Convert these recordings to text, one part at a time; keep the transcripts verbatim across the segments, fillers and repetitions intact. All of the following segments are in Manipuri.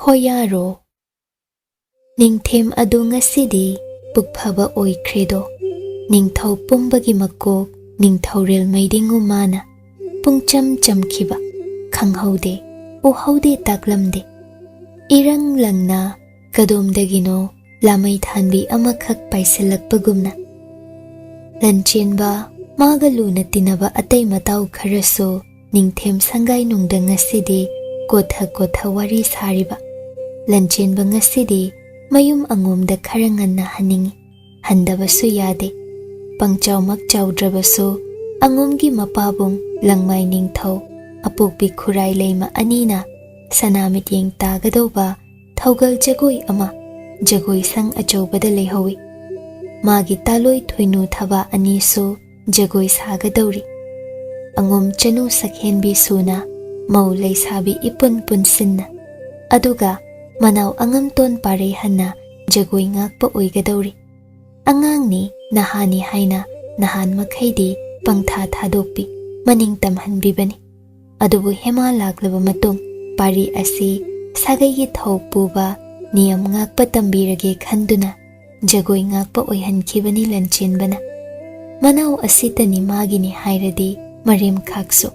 ꯍꯣꯌꯥꯔꯣ꯫ ꯅꯤꯡꯊꯦꯝ ꯑꯗꯨ ꯉꯁꯤꯗꯤ ꯄꯨꯛ ꯐꯕ ꯑꯣꯏꯈ꯭ꯔꯦꯗꯣ꯫ ꯅꯤꯡꯊꯧ ꯄꯨꯝꯕꯒꯤ ꯃꯀꯣꯛ ꯅꯤꯡꯊꯧꯔꯦꯜ ꯃꯩꯗꯤꯡꯉꯨ ꯃꯥꯅ ꯄꯨꯡꯆꯝ ꯆꯝꯈꯤꯕ ꯈꯪꯍꯧꯗꯦ, ꯎꯍꯧꯗꯦ, ꯇꯥꯛꯂꯝꯗꯦ꯫ ꯏꯔꯪ ꯂꯪꯅ ꯀꯗꯣꯝꯗꯒꯤꯅꯣ ꯂꯥꯃꯩ ꯊꯥꯟꯕꯤ ꯑꯃꯈꯛ ꯄꯥꯏꯁꯤꯜꯂꯛꯄꯒꯨꯝꯅ꯫ ꯂꯟꯆꯦꯟꯕ ꯃꯥꯒ ꯂꯨꯅ ꯇꯤꯟꯅꯕ ꯑꯇꯩ ꯃꯇꯥꯎ ꯈꯔꯁꯨ ꯅꯤꯡꯊꯦꯝ ꯁꯪꯒꯥꯏꯅꯨꯡꯗ ꯉꯁꯤꯗꯤ ꯀꯣꯊ ꯀꯣꯊ ꯋꯥꯔꯤ ꯁꯥꯔꯤꯕ꯫ ꯂꯟꯆꯦꯟꯕ ꯉꯁꯤꯗꯤ ꯃꯌꯨꯝ ꯑꯉꯣꯝꯗ ꯈꯔ ꯉꯟꯅ ꯍꯟꯅꯤꯡꯏ꯫ ꯍꯟꯗꯕꯁꯨ ꯌꯥꯗꯦ꯫ ꯄꯪꯆꯥꯎꯃꯛ ꯆꯥꯎꯗ꯭ꯔꯕꯁꯨ ꯑꯉꯣꯝꯒꯤ ꯃꯄꯥꯕꯨꯡ ꯂꯪꯃꯥꯏ ꯅꯤꯡꯊꯧ ꯑꯄꯣꯛꯄꯤ ꯈꯨꯔꯥꯏ ꯂꯩꯃ ꯑꯅꯤꯅ ꯁꯅꯥ ꯃꯤꯠꯌꯦꯡ ꯇꯥꯒꯗꯧꯕ ꯊꯧꯒꯜ ꯖꯒꯣꯏ ꯑꯃ ꯖꯒꯣꯏ ꯁꯪ ꯑꯆꯧꯕꯗ ꯂꯩꯍꯧꯏ꯫ ꯃꯥꯒꯤ ꯇꯥꯂꯣꯏ ꯊꯣꯏꯅꯨ ꯊꯕꯥ ꯑꯅꯤꯁꯨ ꯖꯒꯣꯏ ꯁꯥꯒꯗꯧꯔꯤ꯫ ꯑꯉꯣꯝ ꯆꯅꯨ ꯁꯛꯍꯦꯟꯕꯤ ꯁꯨꯅ ꯃꯧ ꯂꯩꯁꯥꯕꯤ ꯏꯄꯨꯟ ꯄꯨꯟꯁꯤꯟꯅ, ꯑꯗꯨꯒ ꯃꯅꯥꯎ ꯑꯉꯝꯇꯣꯟ ꯄꯥꯔꯩꯍꯟꯅ ꯖꯒꯣꯏ ꯉꯥꯛꯄ ꯑꯣꯏꯒꯗꯧꯔꯤ꯫ ꯑꯉꯥꯡꯅꯤ, ꯅꯍꯥꯅꯤ ꯍꯥꯏꯅ ꯅꯍꯥꯟ ꯃꯈꯩꯗꯤ ꯄꯪꯊꯥ ꯊꯥꯗꯣꯛꯄꯤ, ꯃꯅꯤꯡ ꯇꯝꯍꯟꯕꯤꯕꯅꯤ꯫ ꯑꯗꯨꯕꯨ ꯍꯦꯃꯥ ꯂꯥꯛꯂꯕ ꯃꯇꯨꯡ ꯄꯥꯔꯤ ꯑꯁꯤ ꯁꯥꯒꯩꯒꯤ ꯊꯧ ꯄꯨꯕ, ꯅꯤꯌꯝ ꯉꯥꯛꯄ ꯇꯝꯕꯤꯔꯒꯦ ꯈꯟꯗꯨꯅ ꯖꯒꯣꯏ ꯉꯥꯛꯄ ꯑꯣꯏꯍꯟꯈꯤꯕꯅꯤ ꯂꯟꯆꯦꯟꯕꯅ꯫ ꯃꯅꯥꯎ ꯑꯁꯤꯇꯅꯤ ꯃꯥꯒꯤꯅꯤ ꯍꯥꯏꯔꯗꯤ ꯃꯔꯦꯝꯈꯥꯛꯁꯨ꯫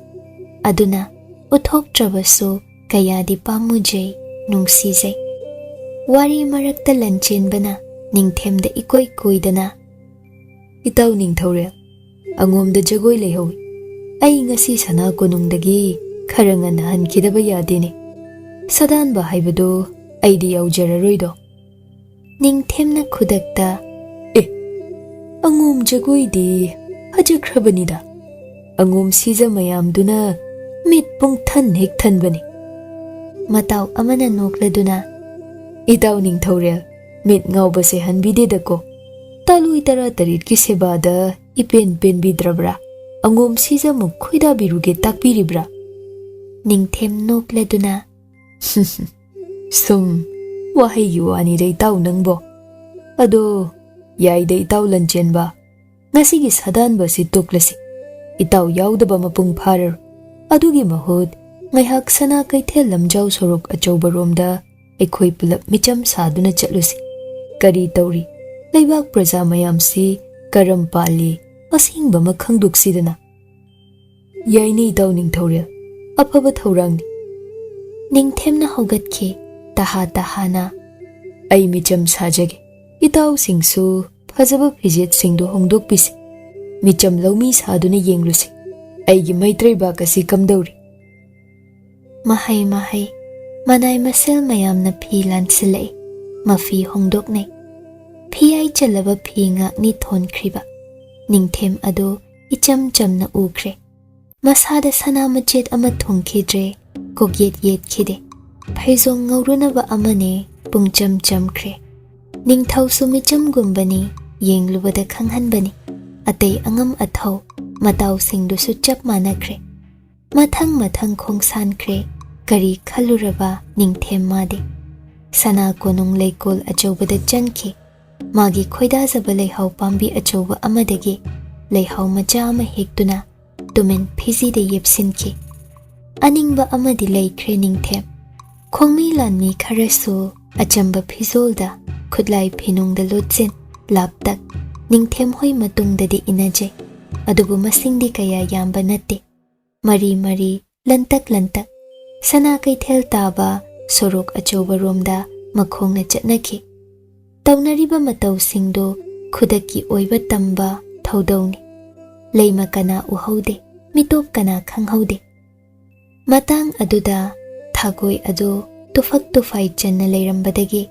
ꯑꯗꯨꯅ ꯎꯠꯊꯣꯛꯇ꯭ꯔꯕꯁꯨ ꯀꯌꯥꯗꯤ ꯄꯥꯝꯃꯨꯖꯩ, ꯅꯨꯡꯁꯤꯖꯩ꯫ ꯋꯥꯔꯤ ꯃꯔꯛꯇ ꯂꯟꯆꯦꯟꯕꯅ ꯅꯤꯡꯊꯦꯝꯗ ꯏꯀꯣꯏ ꯀꯣꯏꯗꯅ, "ꯏꯇꯥꯎ ꯅꯤꯡꯊꯧꯔꯦꯜ, ꯑꯉꯣꯝꯗ ꯖꯒꯣꯏ ꯂꯩꯍꯧꯏ꯫ ꯑꯩ ꯉꯁꯤ ꯁꯅꯥ ꯀꯣꯅꯨꯡꯗꯒꯤ ꯈꯔ ꯉꯟꯅ ꯍꯟꯈꯤꯗꯕ ꯌꯥꯗꯦꯅꯦ꯫ ꯁꯥꯗꯥꯟꯕ ꯍꯥꯏꯕꯗꯨ ꯑꯩꯗꯤ ꯌꯥꯎꯖꯔꯔꯣꯏꯗꯣ?" ꯅꯤꯡꯊꯦꯝꯅ ꯈꯨꯗꯛꯇ, "ꯑꯦ, ꯑꯉꯣꯝ ꯖꯒꯣꯏꯗꯤ ꯐꯖꯈ꯭ꯔꯕꯅꯤꯗ꯫ ꯑꯉꯣꯝ ꯁꯤꯖ ꯃꯌꯥꯝꯗꯨꯅ ꯃꯤꯠ ꯄꯨꯡꯊꯟ ꯍꯦꯛ ꯊꯟꯕꯅꯤ꯫" ꯃꯇꯥꯎ ꯑꯃꯅ ꯅꯣꯛꯂꯗꯨꯅ, "ꯏꯇꯥꯎ ꯅꯤꯡꯊꯧꯔꯦꯜ, ꯃꯤꯠ ꯉꯥꯎꯕꯁꯦ ꯍꯟꯕꯤꯗꯦꯗꯀꯣ꯫ ꯇꯥꯂꯣꯏ ꯇꯔꯥ ꯇꯔꯦꯠꯀꯤ ꯁꯦꯕꯥꯗ ꯏꯄꯦꯟ ꯄꯦꯟꯕꯤꯗ꯭ꯔꯕ꯭ꯔꯥ? ꯑꯉꯣꯝ ꯁꯤꯖꯃꯨꯛ ꯈꯣꯏꯗꯥꯕꯤꯔꯨꯒꯦ ꯇꯥꯛꯄꯤꯔꯤꯕ꯭ꯔꯥ?" ꯅꯤꯡꯊꯦꯝ ꯅꯣꯛꯂꯗꯨꯅ, "ꯁꯨꯝ ꯋꯥꯍꯩꯒꯤ ꯋꯥꯅꯤꯗ ꯏꯇꯥꯎ ꯅꯪꯕꯣ꯫ ꯑꯗꯣ ꯌꯥꯏꯗ ꯏꯇꯥꯎ ꯂꯟꯆꯦꯟꯕ, ꯉꯁꯤꯒꯤ ꯁꯥꯗꯥꯟꯕꯁꯤ ꯇꯣꯛꯂꯁꯤ꯫ ꯏꯇꯥꯎ ꯌꯥꯎꯗꯕ ꯃꯄꯨꯡ ꯐꯥꯔꯔꯣꯏ꯫ ꯑꯗꯨꯒꯤ ꯃꯍꯨꯠ ꯉꯥꯏꯍꯥꯛ ꯁꯅꯥ ꯀꯩꯊꯦꯜ ꯂꯝꯖꯥꯎ ꯁꯣꯔꯣꯛ ꯑꯆꯧꯕꯔꯣꯝꯗ ꯑꯩꯈꯣꯏ ꯄꯨꯂꯞ ꯃꯤꯆꯝ ꯁꯥꯗꯨꯅ ꯆꯠꯂꯨꯁꯤ꯫ ꯀꯔꯤ ꯇꯧꯔꯤ? ꯂꯩꯕꯥꯛ ꯄ꯭ꯔꯖꯥ ꯃꯌꯥꯝꯁꯤ ꯀꯔꯝ ꯄꯥꯜꯂꯤ? ꯑꯁꯦꯡꯕ ꯑꯃ ꯈꯪꯗꯣꯛꯁꯤꯗꯅ꯫ ꯌꯥꯏꯅꯦ ꯏꯇꯥꯎ ꯅꯤꯡꯊꯧꯔꯦꯜ, ꯑꯐꯕ ꯊꯧꯔꯥꯡꯅꯤ꯫ ꯅꯤꯡꯊꯦꯝꯅ ꯍꯧꯒꯠꯈꯤ, ꯇꯍꯥ ꯇꯍꯥꯅ꯫ ꯑꯩ ꯃꯤꯆꯝ ꯁꯥꯖꯒꯦ꯫ ꯏꯇꯥꯎꯁꯤꯡꯁꯨ ꯐꯖꯕ ꯐꯤꯖꯦꯠꯁꯤꯡꯗꯨ ꯍꯣꯡꯗꯣꯛꯄꯤꯁꯤ꯫ ꯃꯤꯆꯝ ꯂꯧꯃꯤ ꯁꯥꯗꯨꯅ ꯌꯦꯡꯂꯨꯁꯤ꯫ ꯑꯩꯒꯤ ꯃꯩꯇ꯭ꯔꯩꯕꯥꯛ ꯑꯁꯤ ꯀꯝꯗꯧꯔꯤ? ꯃꯍꯩ ꯃꯍꯩ, ꯃꯅꯥꯏ ꯃꯁꯦꯜ ꯃꯌꯥꯝꯅ ꯐꯤ ꯂꯥꯟꯁꯤꯜꯂꯛꯏ꯫ ꯃꯐꯤ ꯍꯣꯡꯗꯣꯛꯅꯩ꯫ ꯐꯤꯌꯥꯏ ꯆꯜꯂꯕ ꯐꯤ ꯉꯥꯛꯅꯤ ꯊꯣꯟꯈ꯭ꯔꯤꯕ꯫ ꯅꯤꯡꯊꯦꯝ ꯑꯗꯨ ꯏꯆꯝ ꯆꯝꯅ ꯎꯈ꯭ꯔꯦ꯫ ꯃꯁꯥꯗ ꯁꯅꯥ ꯃꯆꯦꯠ ꯑꯃ ꯊꯨꯡꯈꯤꯗ꯭ꯔꯦ, ꯀꯣꯛꯌꯦꯠ ꯌꯦꯠꯈꯤꯗꯦ꯫ ꯐꯩꯖꯣꯡ ꯉꯧꯔꯨꯅꯕ ꯑꯃꯅꯦ, ꯄꯨꯡꯆꯝ ꯆꯝꯈ꯭ꯔꯦ꯫ ꯅꯤꯡꯊꯧꯁꯨ ꯃꯤꯆꯝꯒꯨꯝꯕꯅꯤ, ꯌꯦꯡꯂꯨꯕꯗ ꯈꯪꯍꯟꯕꯅꯤ꯫ ꯑꯇꯩ ꯑꯉꯝ ꯑꯊꯧ, ꯃꯇꯥꯎꯁꯤꯡꯗꯨꯁꯨ ꯆꯞ ꯃꯥꯟꯅꯈ꯭ꯔꯦ꯫ ꯃꯊꯪ ꯃꯊꯪ ꯈꯣꯡꯁꯥꯟꯈ꯭ꯔꯦ, ꯀꯔꯤ ꯈꯜꯂꯨꯔꯕ ꯅꯤꯡꯊꯦꯝ ꯃꯥꯗꯤ꯫ ꯁꯅꯥ ꯀꯣꯅꯨꯡ ꯂꯩꯀꯣꯜ ꯑꯆꯧꯕꯗ ꯆꯪꯈꯤ꯫ ꯃꯥꯒꯤ ꯈꯣꯏꯗꯥꯖꯕ ꯂꯩꯍꯥꯎ ꯄꯥꯝꯕꯤ ꯑꯆꯧꯕ ꯑꯃꯗꯒꯤ ꯂꯩꯍꯥꯎ ꯃꯆꯥ ꯑꯃ ꯍꯦꯛꯇꯨꯅ ꯇꯨꯃꯤꯟ ꯐꯤꯖꯤꯗ ꯌꯦꯞꯁꯤꯟꯈꯤ꯫ ꯑꯅꯤꯡꯕ ꯑꯃꯗꯤ ꯂꯩꯈ꯭ꯔꯦ ꯅꯤꯡꯊꯦꯝ꯫ ꯈꯣꯡꯃꯤ ꯂꯥꯟꯃꯤ ꯈꯔꯁꯨ ꯑꯆꯝꯕ ꯐꯤꯖꯣꯜꯗ ꯈꯨꯠꯂꯥꯏ ꯐꯤꯅꯨꯡꯗ ꯂꯣꯠꯁꯤꯟ ꯂꯥꯞꯇꯛ ꯅꯤꯡꯊꯦꯝ ꯍꯣꯏ ꯃꯇꯨꯡꯗꯗꯤ ꯏꯟꯅꯖꯩ꯫ ꯑꯗꯨꯕꯨ ꯃꯁꯤꯡꯗꯤ ꯀꯌꯥ ꯌꯥꯝꯕ ꯅꯠꯇꯦ꯫ ꯃꯔꯤ ꯃꯔꯤ, ꯂꯟꯇꯛ ꯂꯟꯇꯛ, ꯁꯅꯥ ꯀꯩꯊꯦꯜ ꯇꯥꯕ ꯁꯣꯔꯣꯛ ꯑꯆꯧꯕꯔꯣꯝꯗ ꯃꯈꯣꯡꯅ ꯆꯠꯅꯈꯤ꯫ ꯇꯧꯅꯔꯤꯕ ꯃꯇꯧꯁꯤꯡꯗꯨ ꯈꯨꯗꯛꯀꯤ ꯑꯣꯏꯕ ꯇꯝꯕ ꯊꯧꯗꯧꯅꯤ꯫ ꯂꯩꯃ ꯀꯅꯥ ꯎꯍꯧꯗꯦ, ꯃꯤꯇꯣꯞ ꯀꯅꯥ ꯈꯪꯍꯧꯗꯦ꯫ ꯃꯇꯥꯡ ꯑꯗꯨꯗ ꯊꯥꯒꯣꯏ ꯑꯗꯨ ꯇꯨꯐꯛ ꯇꯨꯐꯥꯏ ꯆꯟꯅ ꯂꯩꯔꯝꯕꯗꯒꯤ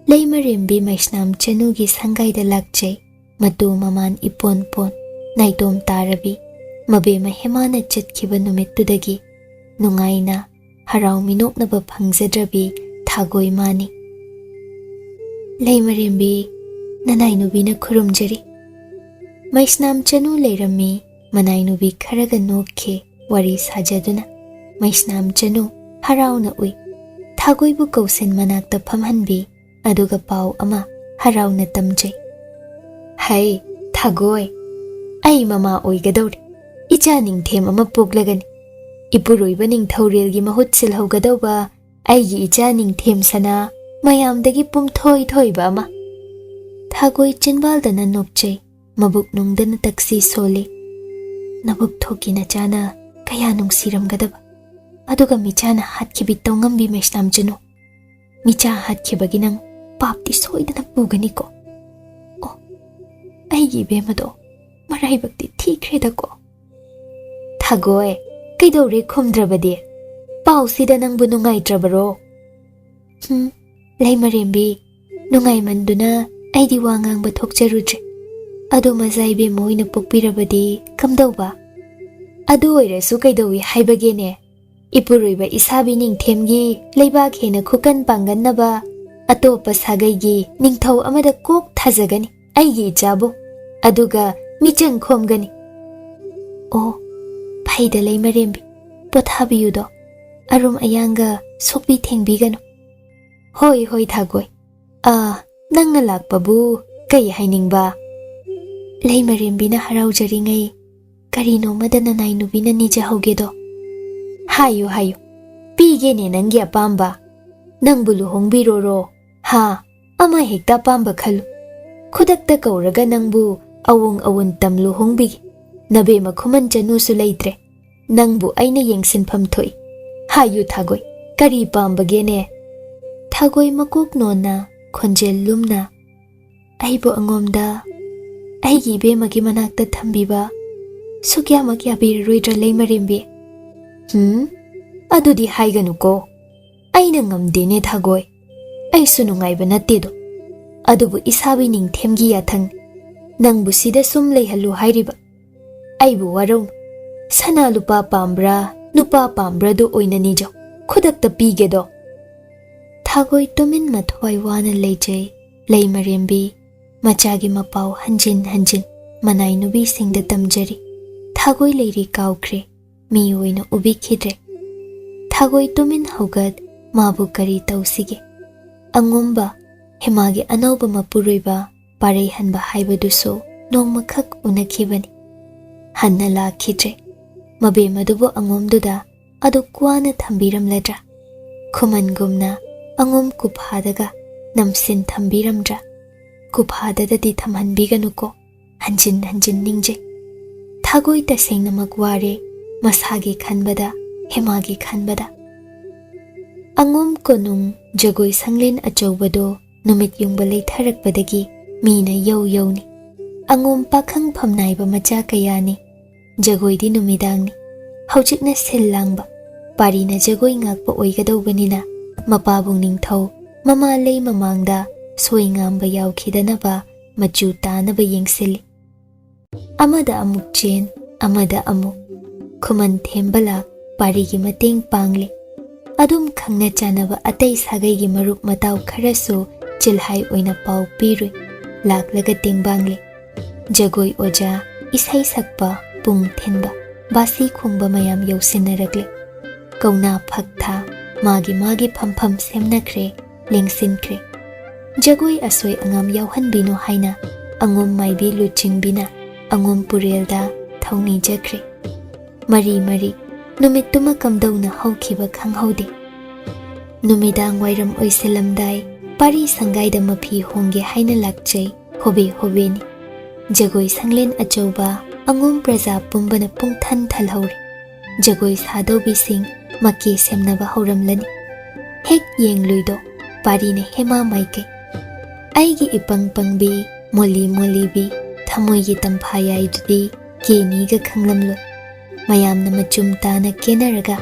ꯂꯩꯃꯔꯦꯝꯕꯤ ꯃꯩꯁꯅꯥꯝ ꯆꯅꯨꯒꯤ ꯁꯪꯒꯥꯏꯗ ꯂꯥꯛꯆꯩ꯫ ꯃꯇꯨ ꯃꯃꯥꯟ ꯏꯄꯣꯟ ꯄꯣꯟ, ꯅꯥꯏꯇꯣꯝ ꯇꯥꯔꯕꯤ, ꯃꯕꯦꯝꯃ ꯍꯦꯃꯥꯅ ꯆꯠꯈꯤꯕ ꯅꯨꯃꯤꯠꯇꯨꯗꯒꯤ ꯅꯨꯡꯉꯥꯏꯅ ꯍꯔꯥꯎ ꯃꯤꯅꯣꯛꯅꯕ ꯐꯪꯖꯗ꯭ꯔꯕꯤ ꯊꯥꯒꯣꯏ ꯃꯥꯅꯤ꯫ ꯂꯩꯃꯔꯦꯝꯕꯤ, ꯅꯅꯥꯏꯅꯨꯕꯤꯅ ꯈꯨꯔꯨꯝꯖꯔꯤ꯫ ꯃꯩꯁꯅꯥꯝ ꯆꯅꯨ ꯂꯩꯔꯝꯃꯤ, ꯃꯅꯥꯏꯅꯨꯕꯤ ꯈꯔꯒ ꯅꯣꯛꯈꯤ, ꯋꯥꯔꯤ ꯁꯥꯖꯗꯨꯅ꯫ ꯃꯩꯁꯅꯥꯝ ꯆꯅꯨ ꯍꯔꯥꯎꯅ ꯎꯏ꯫ ꯊꯥꯒꯣꯏꯕꯨ ꯀꯧꯁꯤꯟ ꯃꯅꯥꯛꯇ ꯐꯝꯍꯟꯕꯤ, ꯑꯗꯨꯒ ꯄꯥꯎ ꯑꯃ ꯍꯔꯥꯎꯅ ꯇꯝꯖꯩ꯫ ꯍꯩ, ꯊꯥꯒꯣꯏ, ꯑꯩ ꯃꯃꯥ ꯑꯣꯏꯒꯗꯧꯔꯦ꯫ ꯏꯆꯥ ꯅꯤꯡꯊꯦꯝ ꯑꯃ ꯄꯣꯛꯂꯒꯅꯤ꯫ ꯏꯄꯨꯔꯣꯏꯕ ꯅꯤꯡꯊꯧꯔꯦꯜꯒꯤ ꯃꯍꯨꯠ ꯁꯤꯜꯍꯧꯒꯗꯧꯕ ꯑꯩꯒꯤ ꯏꯆꯥ ꯅꯤꯡꯊꯦꯝ ꯁꯅꯥ, ꯃꯌꯥꯝꯗꯒꯤ ꯄꯨꯝꯊꯣꯏ ꯊꯣꯏꯕ ꯑꯃ꯫ ꯊꯥꯒꯣꯏ ꯆꯤꯟꯕꯥꯜꯗꯅ ꯅꯣꯛꯆꯩ, ꯃꯕꯨꯛ ꯅꯨꯡꯗꯅ ꯇꯛꯁꯤ ꯁꯣꯜꯂꯤ꯫ ꯅꯕꯨꯛ ꯊꯣꯛꯀꯤ ꯅꯆꯥꯅ ꯀꯌꯥ ꯅꯨꯡꯁꯤꯔꯝꯒꯗꯕ꯫ ꯑꯗꯨꯒ ꯃꯤꯆꯥꯅ ꯍꯥꯠꯈꯤꯕꯤ ꯇꯧꯉꯝꯕꯤ ꯃꯩꯁꯅꯥꯝ ꯆꯅꯨ꯫ ꯃꯤꯆꯥ ꯍꯥꯠꯈꯤꯕꯒꯤ ꯅꯪ ꯄꯥꯞꯇꯤ ꯁꯣꯏꯗꯅ ꯄꯨꯒꯅꯤꯀꯣ꯫ ꯑꯣ, ꯑꯩꯒꯤ ꯏꯕꯦꯝꯃꯗꯣ ꯃꯔꯥꯏꯕꯛꯇꯤ ꯊꯤꯈ꯭ꯔꯦꯗꯀꯣ꯫ ꯊꯥꯒꯣꯏ, ꯀꯩꯗꯧꯔꯦ ꯈꯨꯝꯗ꯭ꯔꯕꯗꯤ? ꯄꯥꯎꯁꯤꯗ ꯅꯪꯕꯨ ꯅꯨꯡꯉꯥꯏꯇ꯭ꯔꯕꯔꯣ? ꯍꯨꯝ, ꯂꯩꯃꯔꯦꯝꯕꯤ, ꯅꯨꯡꯉꯥꯏꯃꯟꯗꯨꯅ ꯑꯩꯗꯤ ꯋꯥ ꯉꯥꯡꯕ ꯊꯣꯛꯆꯔꯨꯗ꯭ꯔꯦ꯫ ꯑꯗꯣ ꯃꯆꯥ ꯏꯕꯦꯝꯃ ꯑꯣꯏꯅ ꯄꯣꯛꯄꯤꯔꯕꯗꯤ ꯀꯝꯗꯧꯕ? ꯑꯗꯨ ꯑꯣꯏꯔꯁꯨ ꯀꯩꯗꯧꯏ ꯍꯥꯏꯕꯒꯦꯅꯦ? ꯏꯄꯨꯔꯣꯏꯕ ꯏꯁꯥꯕꯤ ꯅꯤꯡꯊꯦꯝꯒꯤ ꯂꯩꯕꯥꯛ ꯍꯦꯟꯅ ꯈꯨꯀꯟ ꯄꯥꯡꯒꯟꯅꯕ ꯑꯇꯣꯞꯄ ꯁꯥꯒꯩꯒꯤ ꯅꯤꯡꯊꯧ ꯑꯃꯗ ꯀꯣꯛ ꯊꯥꯖꯒꯅꯤ ꯑꯩꯒꯤ ꯏꯆꯥꯕꯨ, ꯑꯗꯨꯒ ꯃꯤꯆꯪ ꯈꯣꯝꯒꯅꯤ꯫ ꯑꯣ, ꯐꯩꯗ ꯂꯩꯃꯔꯦꯝꯕꯤ, ꯄꯣꯊꯥꯕꯤꯌꯨꯗꯣ, ꯑꯔꯨꯝ ꯑꯌꯥꯡꯒ ꯁꯣꯛꯄꯤ ꯊꯦꯡꯕꯤꯒꯅꯨ꯫ ꯍꯣꯏ, ꯍꯣꯏ, ꯊꯥꯒꯣꯏ꯫ ꯑꯥ, ꯅꯪꯅ ꯂꯥꯛꯄꯕꯨ ꯀꯩ ꯍꯥꯏꯅꯤꯡꯕ? ꯂꯩꯃꯔꯦꯝꯕꯤꯅ ꯍꯔꯥꯎꯖꯔꯤꯉꯩ ꯀꯔꯤꯅꯣꯃꯗ ꯅꯅꯥꯏ ꯅꯨꯄꯤꯅ ꯅꯤꯖꯍꯧꯒꯦꯗꯣ꯫ ꯍꯥꯏꯌꯨ, ꯍꯥꯏꯌꯨ, ꯄꯤꯒꯦꯅꯦ ꯅꯪꯒꯤ ꯑꯄꯥꯝꯕ꯫ ꯅꯪꯕꯨ ꯂꯨꯍꯣꯡꯕꯤꯔꯣꯔꯣ? ꯍꯥ, ꯑꯃ ꯍꯦꯛꯇ ꯑꯄꯥꯝꯕ ꯈꯜꯂꯨ꯫ ꯈꯨꯗꯛꯇ ꯀꯧꯔꯒ ꯅꯪꯕꯨ ꯑꯋꯨꯡ ꯑꯋꯨꯟ ꯇꯝ ꯂꯨꯍꯣꯡꯕꯤꯒꯦ꯫ ꯅꯕꯦꯝꯃ ꯈꯨꯃꯟ ꯆꯅꯨꯁꯨ ꯂꯩꯇ꯭ꯔꯦ꯫ ꯅꯪꯕꯨ ꯑꯩꯅ ꯌꯦꯡꯁꯤꯟꯐꯝ ꯊꯣꯛꯏ꯫ ꯍꯥꯏꯌꯨ ꯊꯥꯒꯣꯏ, ꯀꯔꯤ ꯄꯥꯝꯕꯒꯦꯅꯦ? ꯊꯥꯒꯣꯏ ꯃꯀꯣꯛ ꯅꯣꯟꯅ, ꯈꯣꯟꯖꯦꯜ ꯂꯨꯝꯅ, ꯑꯩꯕꯨ ꯑꯉꯣꯝꯗ ꯑꯩꯒꯤ ꯏꯕꯦꯝꯃꯒꯤ ꯃꯅꯥꯛꯇ ꯊꯝꯕꯤꯕ ꯁꯨꯛꯌꯥꯃꯛ ꯌꯥꯕꯤꯔꯔꯣꯏꯗ꯭ꯔꯥ ꯂꯩꯃꯔꯦꯝꯕꯤ? ꯍꯨꯝ? ꯑꯗꯨꯗꯤ ꯍꯥꯏꯒꯅꯨꯀꯣ꯫ ꯑꯩꯅ ꯉꯝꯗꯦꯅꯦ ꯊꯥꯒꯣꯏ꯫ ꯑꯩꯁꯨ ꯅꯨꯡꯉꯥꯏꯕ ꯅꯠꯇꯦꯗꯣ꯫ ꯑꯗꯨꯕꯨ ꯏꯁꯥꯕꯤ ꯅꯤꯡꯊꯦꯝꯒꯤ ꯌꯥꯊꯪ꯫ ꯅꯪꯕꯨ ꯁꯤꯗ ꯁꯨꯝ ꯂꯩꯍꯜꯂꯨ ꯍꯥꯏꯔꯤꯕ꯫ ꯑꯩꯕꯨ ꯋꯥꯔꯧꯅꯨ꯫ ꯁꯅꯥ ꯂꯨꯄꯥ ꯄꯥꯝꯕ꯭ꯔꯥ, ꯅꯨꯄꯥ ꯄꯥꯝꯕ꯭ꯔꯥꯗꯨ ꯑꯣꯏꯅ ꯅꯤꯖꯧ꯫ ꯈꯨꯗꯛꯇ ꯄꯤꯒꯦꯗꯣ꯫ ꯊꯥꯒꯣꯏ ꯇꯨꯃꯤꯟ ꯃꯊ꯭ꯋꯥꯏ ꯋꯥꯅ ꯂꯩꯖꯩ꯫ ꯂꯩꯃꯔꯦꯝꯕꯤ ꯃꯆꯥꯒꯤ ꯃꯄꯥꯎ ꯍꯟꯖꯤꯟ ꯍꯟꯖꯤꯟ ꯃꯅꯥꯏ ꯅꯨꯄꯤꯁꯤꯡꯗ ꯇꯝꯖꯔꯤ꯫ ꯊꯥꯒꯣꯏ ꯂꯩꯔꯤ ꯀꯥꯎꯈ꯭ꯔꯦ꯫ ꯃꯤ ꯑꯣꯏꯅ ꯎꯕꯤꯈꯤꯗ꯭ꯔꯦ꯫ ꯊꯥꯒꯣꯏ ꯇꯨꯃꯤꯟ ꯍꯧꯒꯠ, ꯃꯥꯕꯨ ꯀꯔꯤ ꯇꯧꯁꯤꯒꯦ? ꯑꯉꯣꯝꯕ, ꯍꯦꯃꯥꯒꯤ ꯑꯅꯧꯕ ꯃꯄꯨꯔꯣꯏꯕ ꯄꯥꯔꯩꯍꯟꯕ ꯍꯥꯏꯕꯗꯨꯁꯨ ꯅꯣꯡꯃꯈꯛ ꯎꯅꯈꯤꯕꯅꯤ꯫ ꯍꯟꯅ ꯂꯥꯛꯈꯤꯗ꯭ꯔꯦ꯫ ꯃꯕꯦꯝ ꯑꯗꯨꯕꯨ ꯑꯉꯣꯝꯗꯨꯗ ꯑꯗꯨꯛ ꯋꯥꯅ ꯊꯝꯕꯤꯔꯝꯂꯗ꯭ꯔꯥ? ꯈꯨꯃꯟꯒꯨꯝꯅ ꯑꯉꯣꯝ ꯀꯨꯐꯥꯗꯒ ꯅꯝꯁꯤꯟ ꯊꯝꯕꯤꯔꯝꯗ꯭ꯔꯥ? ꯀꯨꯐꯥꯗꯗꯗꯤ ꯊꯝꯍꯟꯕꯤꯒꯅꯨꯀꯣ꯫ ꯍꯟꯖꯤꯟ ꯍꯟꯖꯤꯟ ꯅꯤꯡꯖꯩ꯫ ꯊꯥꯒꯣꯏ ꯇꯁꯦꯡꯅꯃꯛ ꯋꯥꯔꯦ, ꯃꯁꯥꯒꯤ ꯈꯟꯕꯗ, ꯍꯦꯃꯥꯒꯤ ꯈꯟꯕꯗ꯫ ꯑꯉꯣꯝ ꯀꯣꯅꯨꯡ ꯖꯒꯣꯏ ꯁꯪꯂꯦꯟ ꯑꯆꯧꯕꯗꯣ ꯅꯨꯃꯤꯠ ꯌꯨꯡꯕ ꯂꯩꯊꯔꯛꯄꯗꯒꯤ ꯃꯤꯅ ꯌꯧ ꯌꯧꯅꯤ꯫ ꯑꯉꯣꯝ ꯄꯥꯈꯪ ꯐꯝꯅꯥꯏꯕ ꯃꯆꯥ ꯀꯌꯥꯅꯤ꯫ ꯖꯒꯣꯏꯗꯤ ꯅꯨꯃꯤꯗꯥꯡꯅꯤ꯫ ꯍꯧꯖꯤꯛꯅ ꯁꯤꯜ ꯂꯥꯡꯕ꯫ ꯄꯥꯔꯤꯅ ꯖꯒꯣꯏ ꯉꯥꯛꯄ ꯑꯣꯏꯒꯗꯧꯕꯅꯤꯅ ꯃꯄꯥꯕꯨꯡ ꯅꯤꯡꯊꯧ ꯃꯃꯥ ꯂꯩ ꯃꯃꯥꯡꯗ ꯁꯣꯏ ꯉꯥꯝꯕ ꯌꯥꯎꯈꯤꯗꯅꯕ ꯃꯆꯨ ꯇꯥꯅꯕ ꯌꯦꯡꯁꯤꯜꯂꯤ꯫ ꯑꯃꯗ ꯑꯃꯨꯛ ꯆꯦꯟ, ꯑꯃꯗ ꯑꯃꯨꯛ꯫ ꯈꯨꯃꯟ ꯊꯦꯝꯕ ꯂꯥꯛ ꯄꯥꯔꯤꯒꯤ ꯃꯇꯦꯡ ꯄꯥꯡꯂꯦ꯫ ꯑꯗꯨꯝ ꯈꯪꯅ ꯆꯥꯟꯅꯕ ꯑꯇꯩ ꯁꯥꯒꯩꯒꯤ ꯃꯔꯨꯞ ꯃꯇꯥꯎ ꯈꯔꯁꯨ ꯆꯤꯜꯍꯥꯏ ꯑꯣꯏꯅ ꯄꯥꯎ ꯄꯤꯔꯨꯏ꯫ ꯂꯥꯛꯂꯒ ꯇꯦꯡꯕꯥꯡꯂꯦ꯫ ꯖꯒꯣꯏ ꯑꯣꯖꯥ, ꯏꯁꯩ ꯁꯛꯄ, ꯄꯨꯡ ꯊꯤꯟꯕ, ꯕꯥꯁꯤ ꯈꯣꯡꯕ ꯃꯌꯥꯝ ꯌꯧꯁꯤꯟꯅꯔꯛꯂꯦ꯫ ꯀꯧꯅꯥ ꯐꯛ ꯊꯥ, ꯃꯥꯒꯤ ꯃꯥꯒꯤ ꯐꯝꯐꯝ ꯁꯦꯝꯅꯈ꯭ꯔꯦ, ꯂꯦꯡꯁꯤꯟꯈ꯭ꯔꯦ꯫ ꯖꯒꯣꯏ ꯑꯁꯣꯏ ꯑꯉꯥꯝ ꯌꯥꯎꯍꯟꯕꯤꯅꯨ ꯍꯥꯏꯅ ꯑꯉꯣꯝ ꯃꯥꯏꯕꯤ ꯂꯨꯆꯤꯡꯕꯤꯅ ꯑꯉꯣꯝ ꯄꯨꯔꯦꯜꯗ ꯊꯧꯅꯤꯖꯈ꯭ꯔꯦ꯫ ꯃꯔꯤ ꯃꯔꯤ, ꯅꯨꯃꯤꯠꯇꯨꯃ ꯀꯝꯗꯧꯅ ꯍꯧꯈꯤꯕ ꯈꯪꯍꯧꯗꯦ꯫ ꯅꯨꯃꯤꯗꯥꯡ ꯋꯥꯏꯔꯝ ꯑꯣꯏꯁꯤꯜꯂꯝꯗꯥꯏ, ꯄꯥꯔꯤ ꯁꯪꯒꯥꯏꯗ ꯃꯐꯤ ꯍꯣꯡꯒꯦ ꯍꯥꯏꯅ ꯂꯥꯛꯆꯩ, ꯍꯣꯕꯦ ꯍꯣꯕꯦꯅꯤ꯫ ꯖꯒꯣꯏ ꯁꯪꯂꯦꯟ ꯑꯆꯧꯕ, ꯑꯉꯣꯝ ꯄ꯭ꯔꯖꯥ ꯄꯨꯝꯕꯅ ꯄꯨꯡꯊꯟ ꯊꯜꯍꯧꯔꯦ꯫ ꯖꯒꯣꯏ ꯁꯥꯗꯧꯕꯤꯁꯤꯡ ꯃꯀꯦ ꯁꯦꯝꯅꯕ ꯍꯧꯔꯝꯂꯅꯤ꯫ ꯍꯦꯛ ꯌꯦꯡꯂꯨꯏꯗꯣ, ꯄꯥꯔꯤꯅ ꯍꯦꯃꯥ ꯃꯥꯏꯀꯩ꯫ ꯑꯩꯒꯤ ꯏꯄꯪ ꯄꯪꯕꯤ, ꯃꯣꯂꯤ ꯃꯣꯂꯤꯕꯤ, ꯊꯃꯣꯏꯒꯤ ꯇꯝꯐꯥ ꯌꯥꯏꯗꯨꯗꯤ ꯀꯦꯅꯤꯒ ꯈꯪꯂꯝꯂꯣꯏ꯫ ꯃꯌꯥꯝꯅ ꯃꯆꯨꯝ ꯇꯥꯅ ꯀꯦꯅꯔꯒ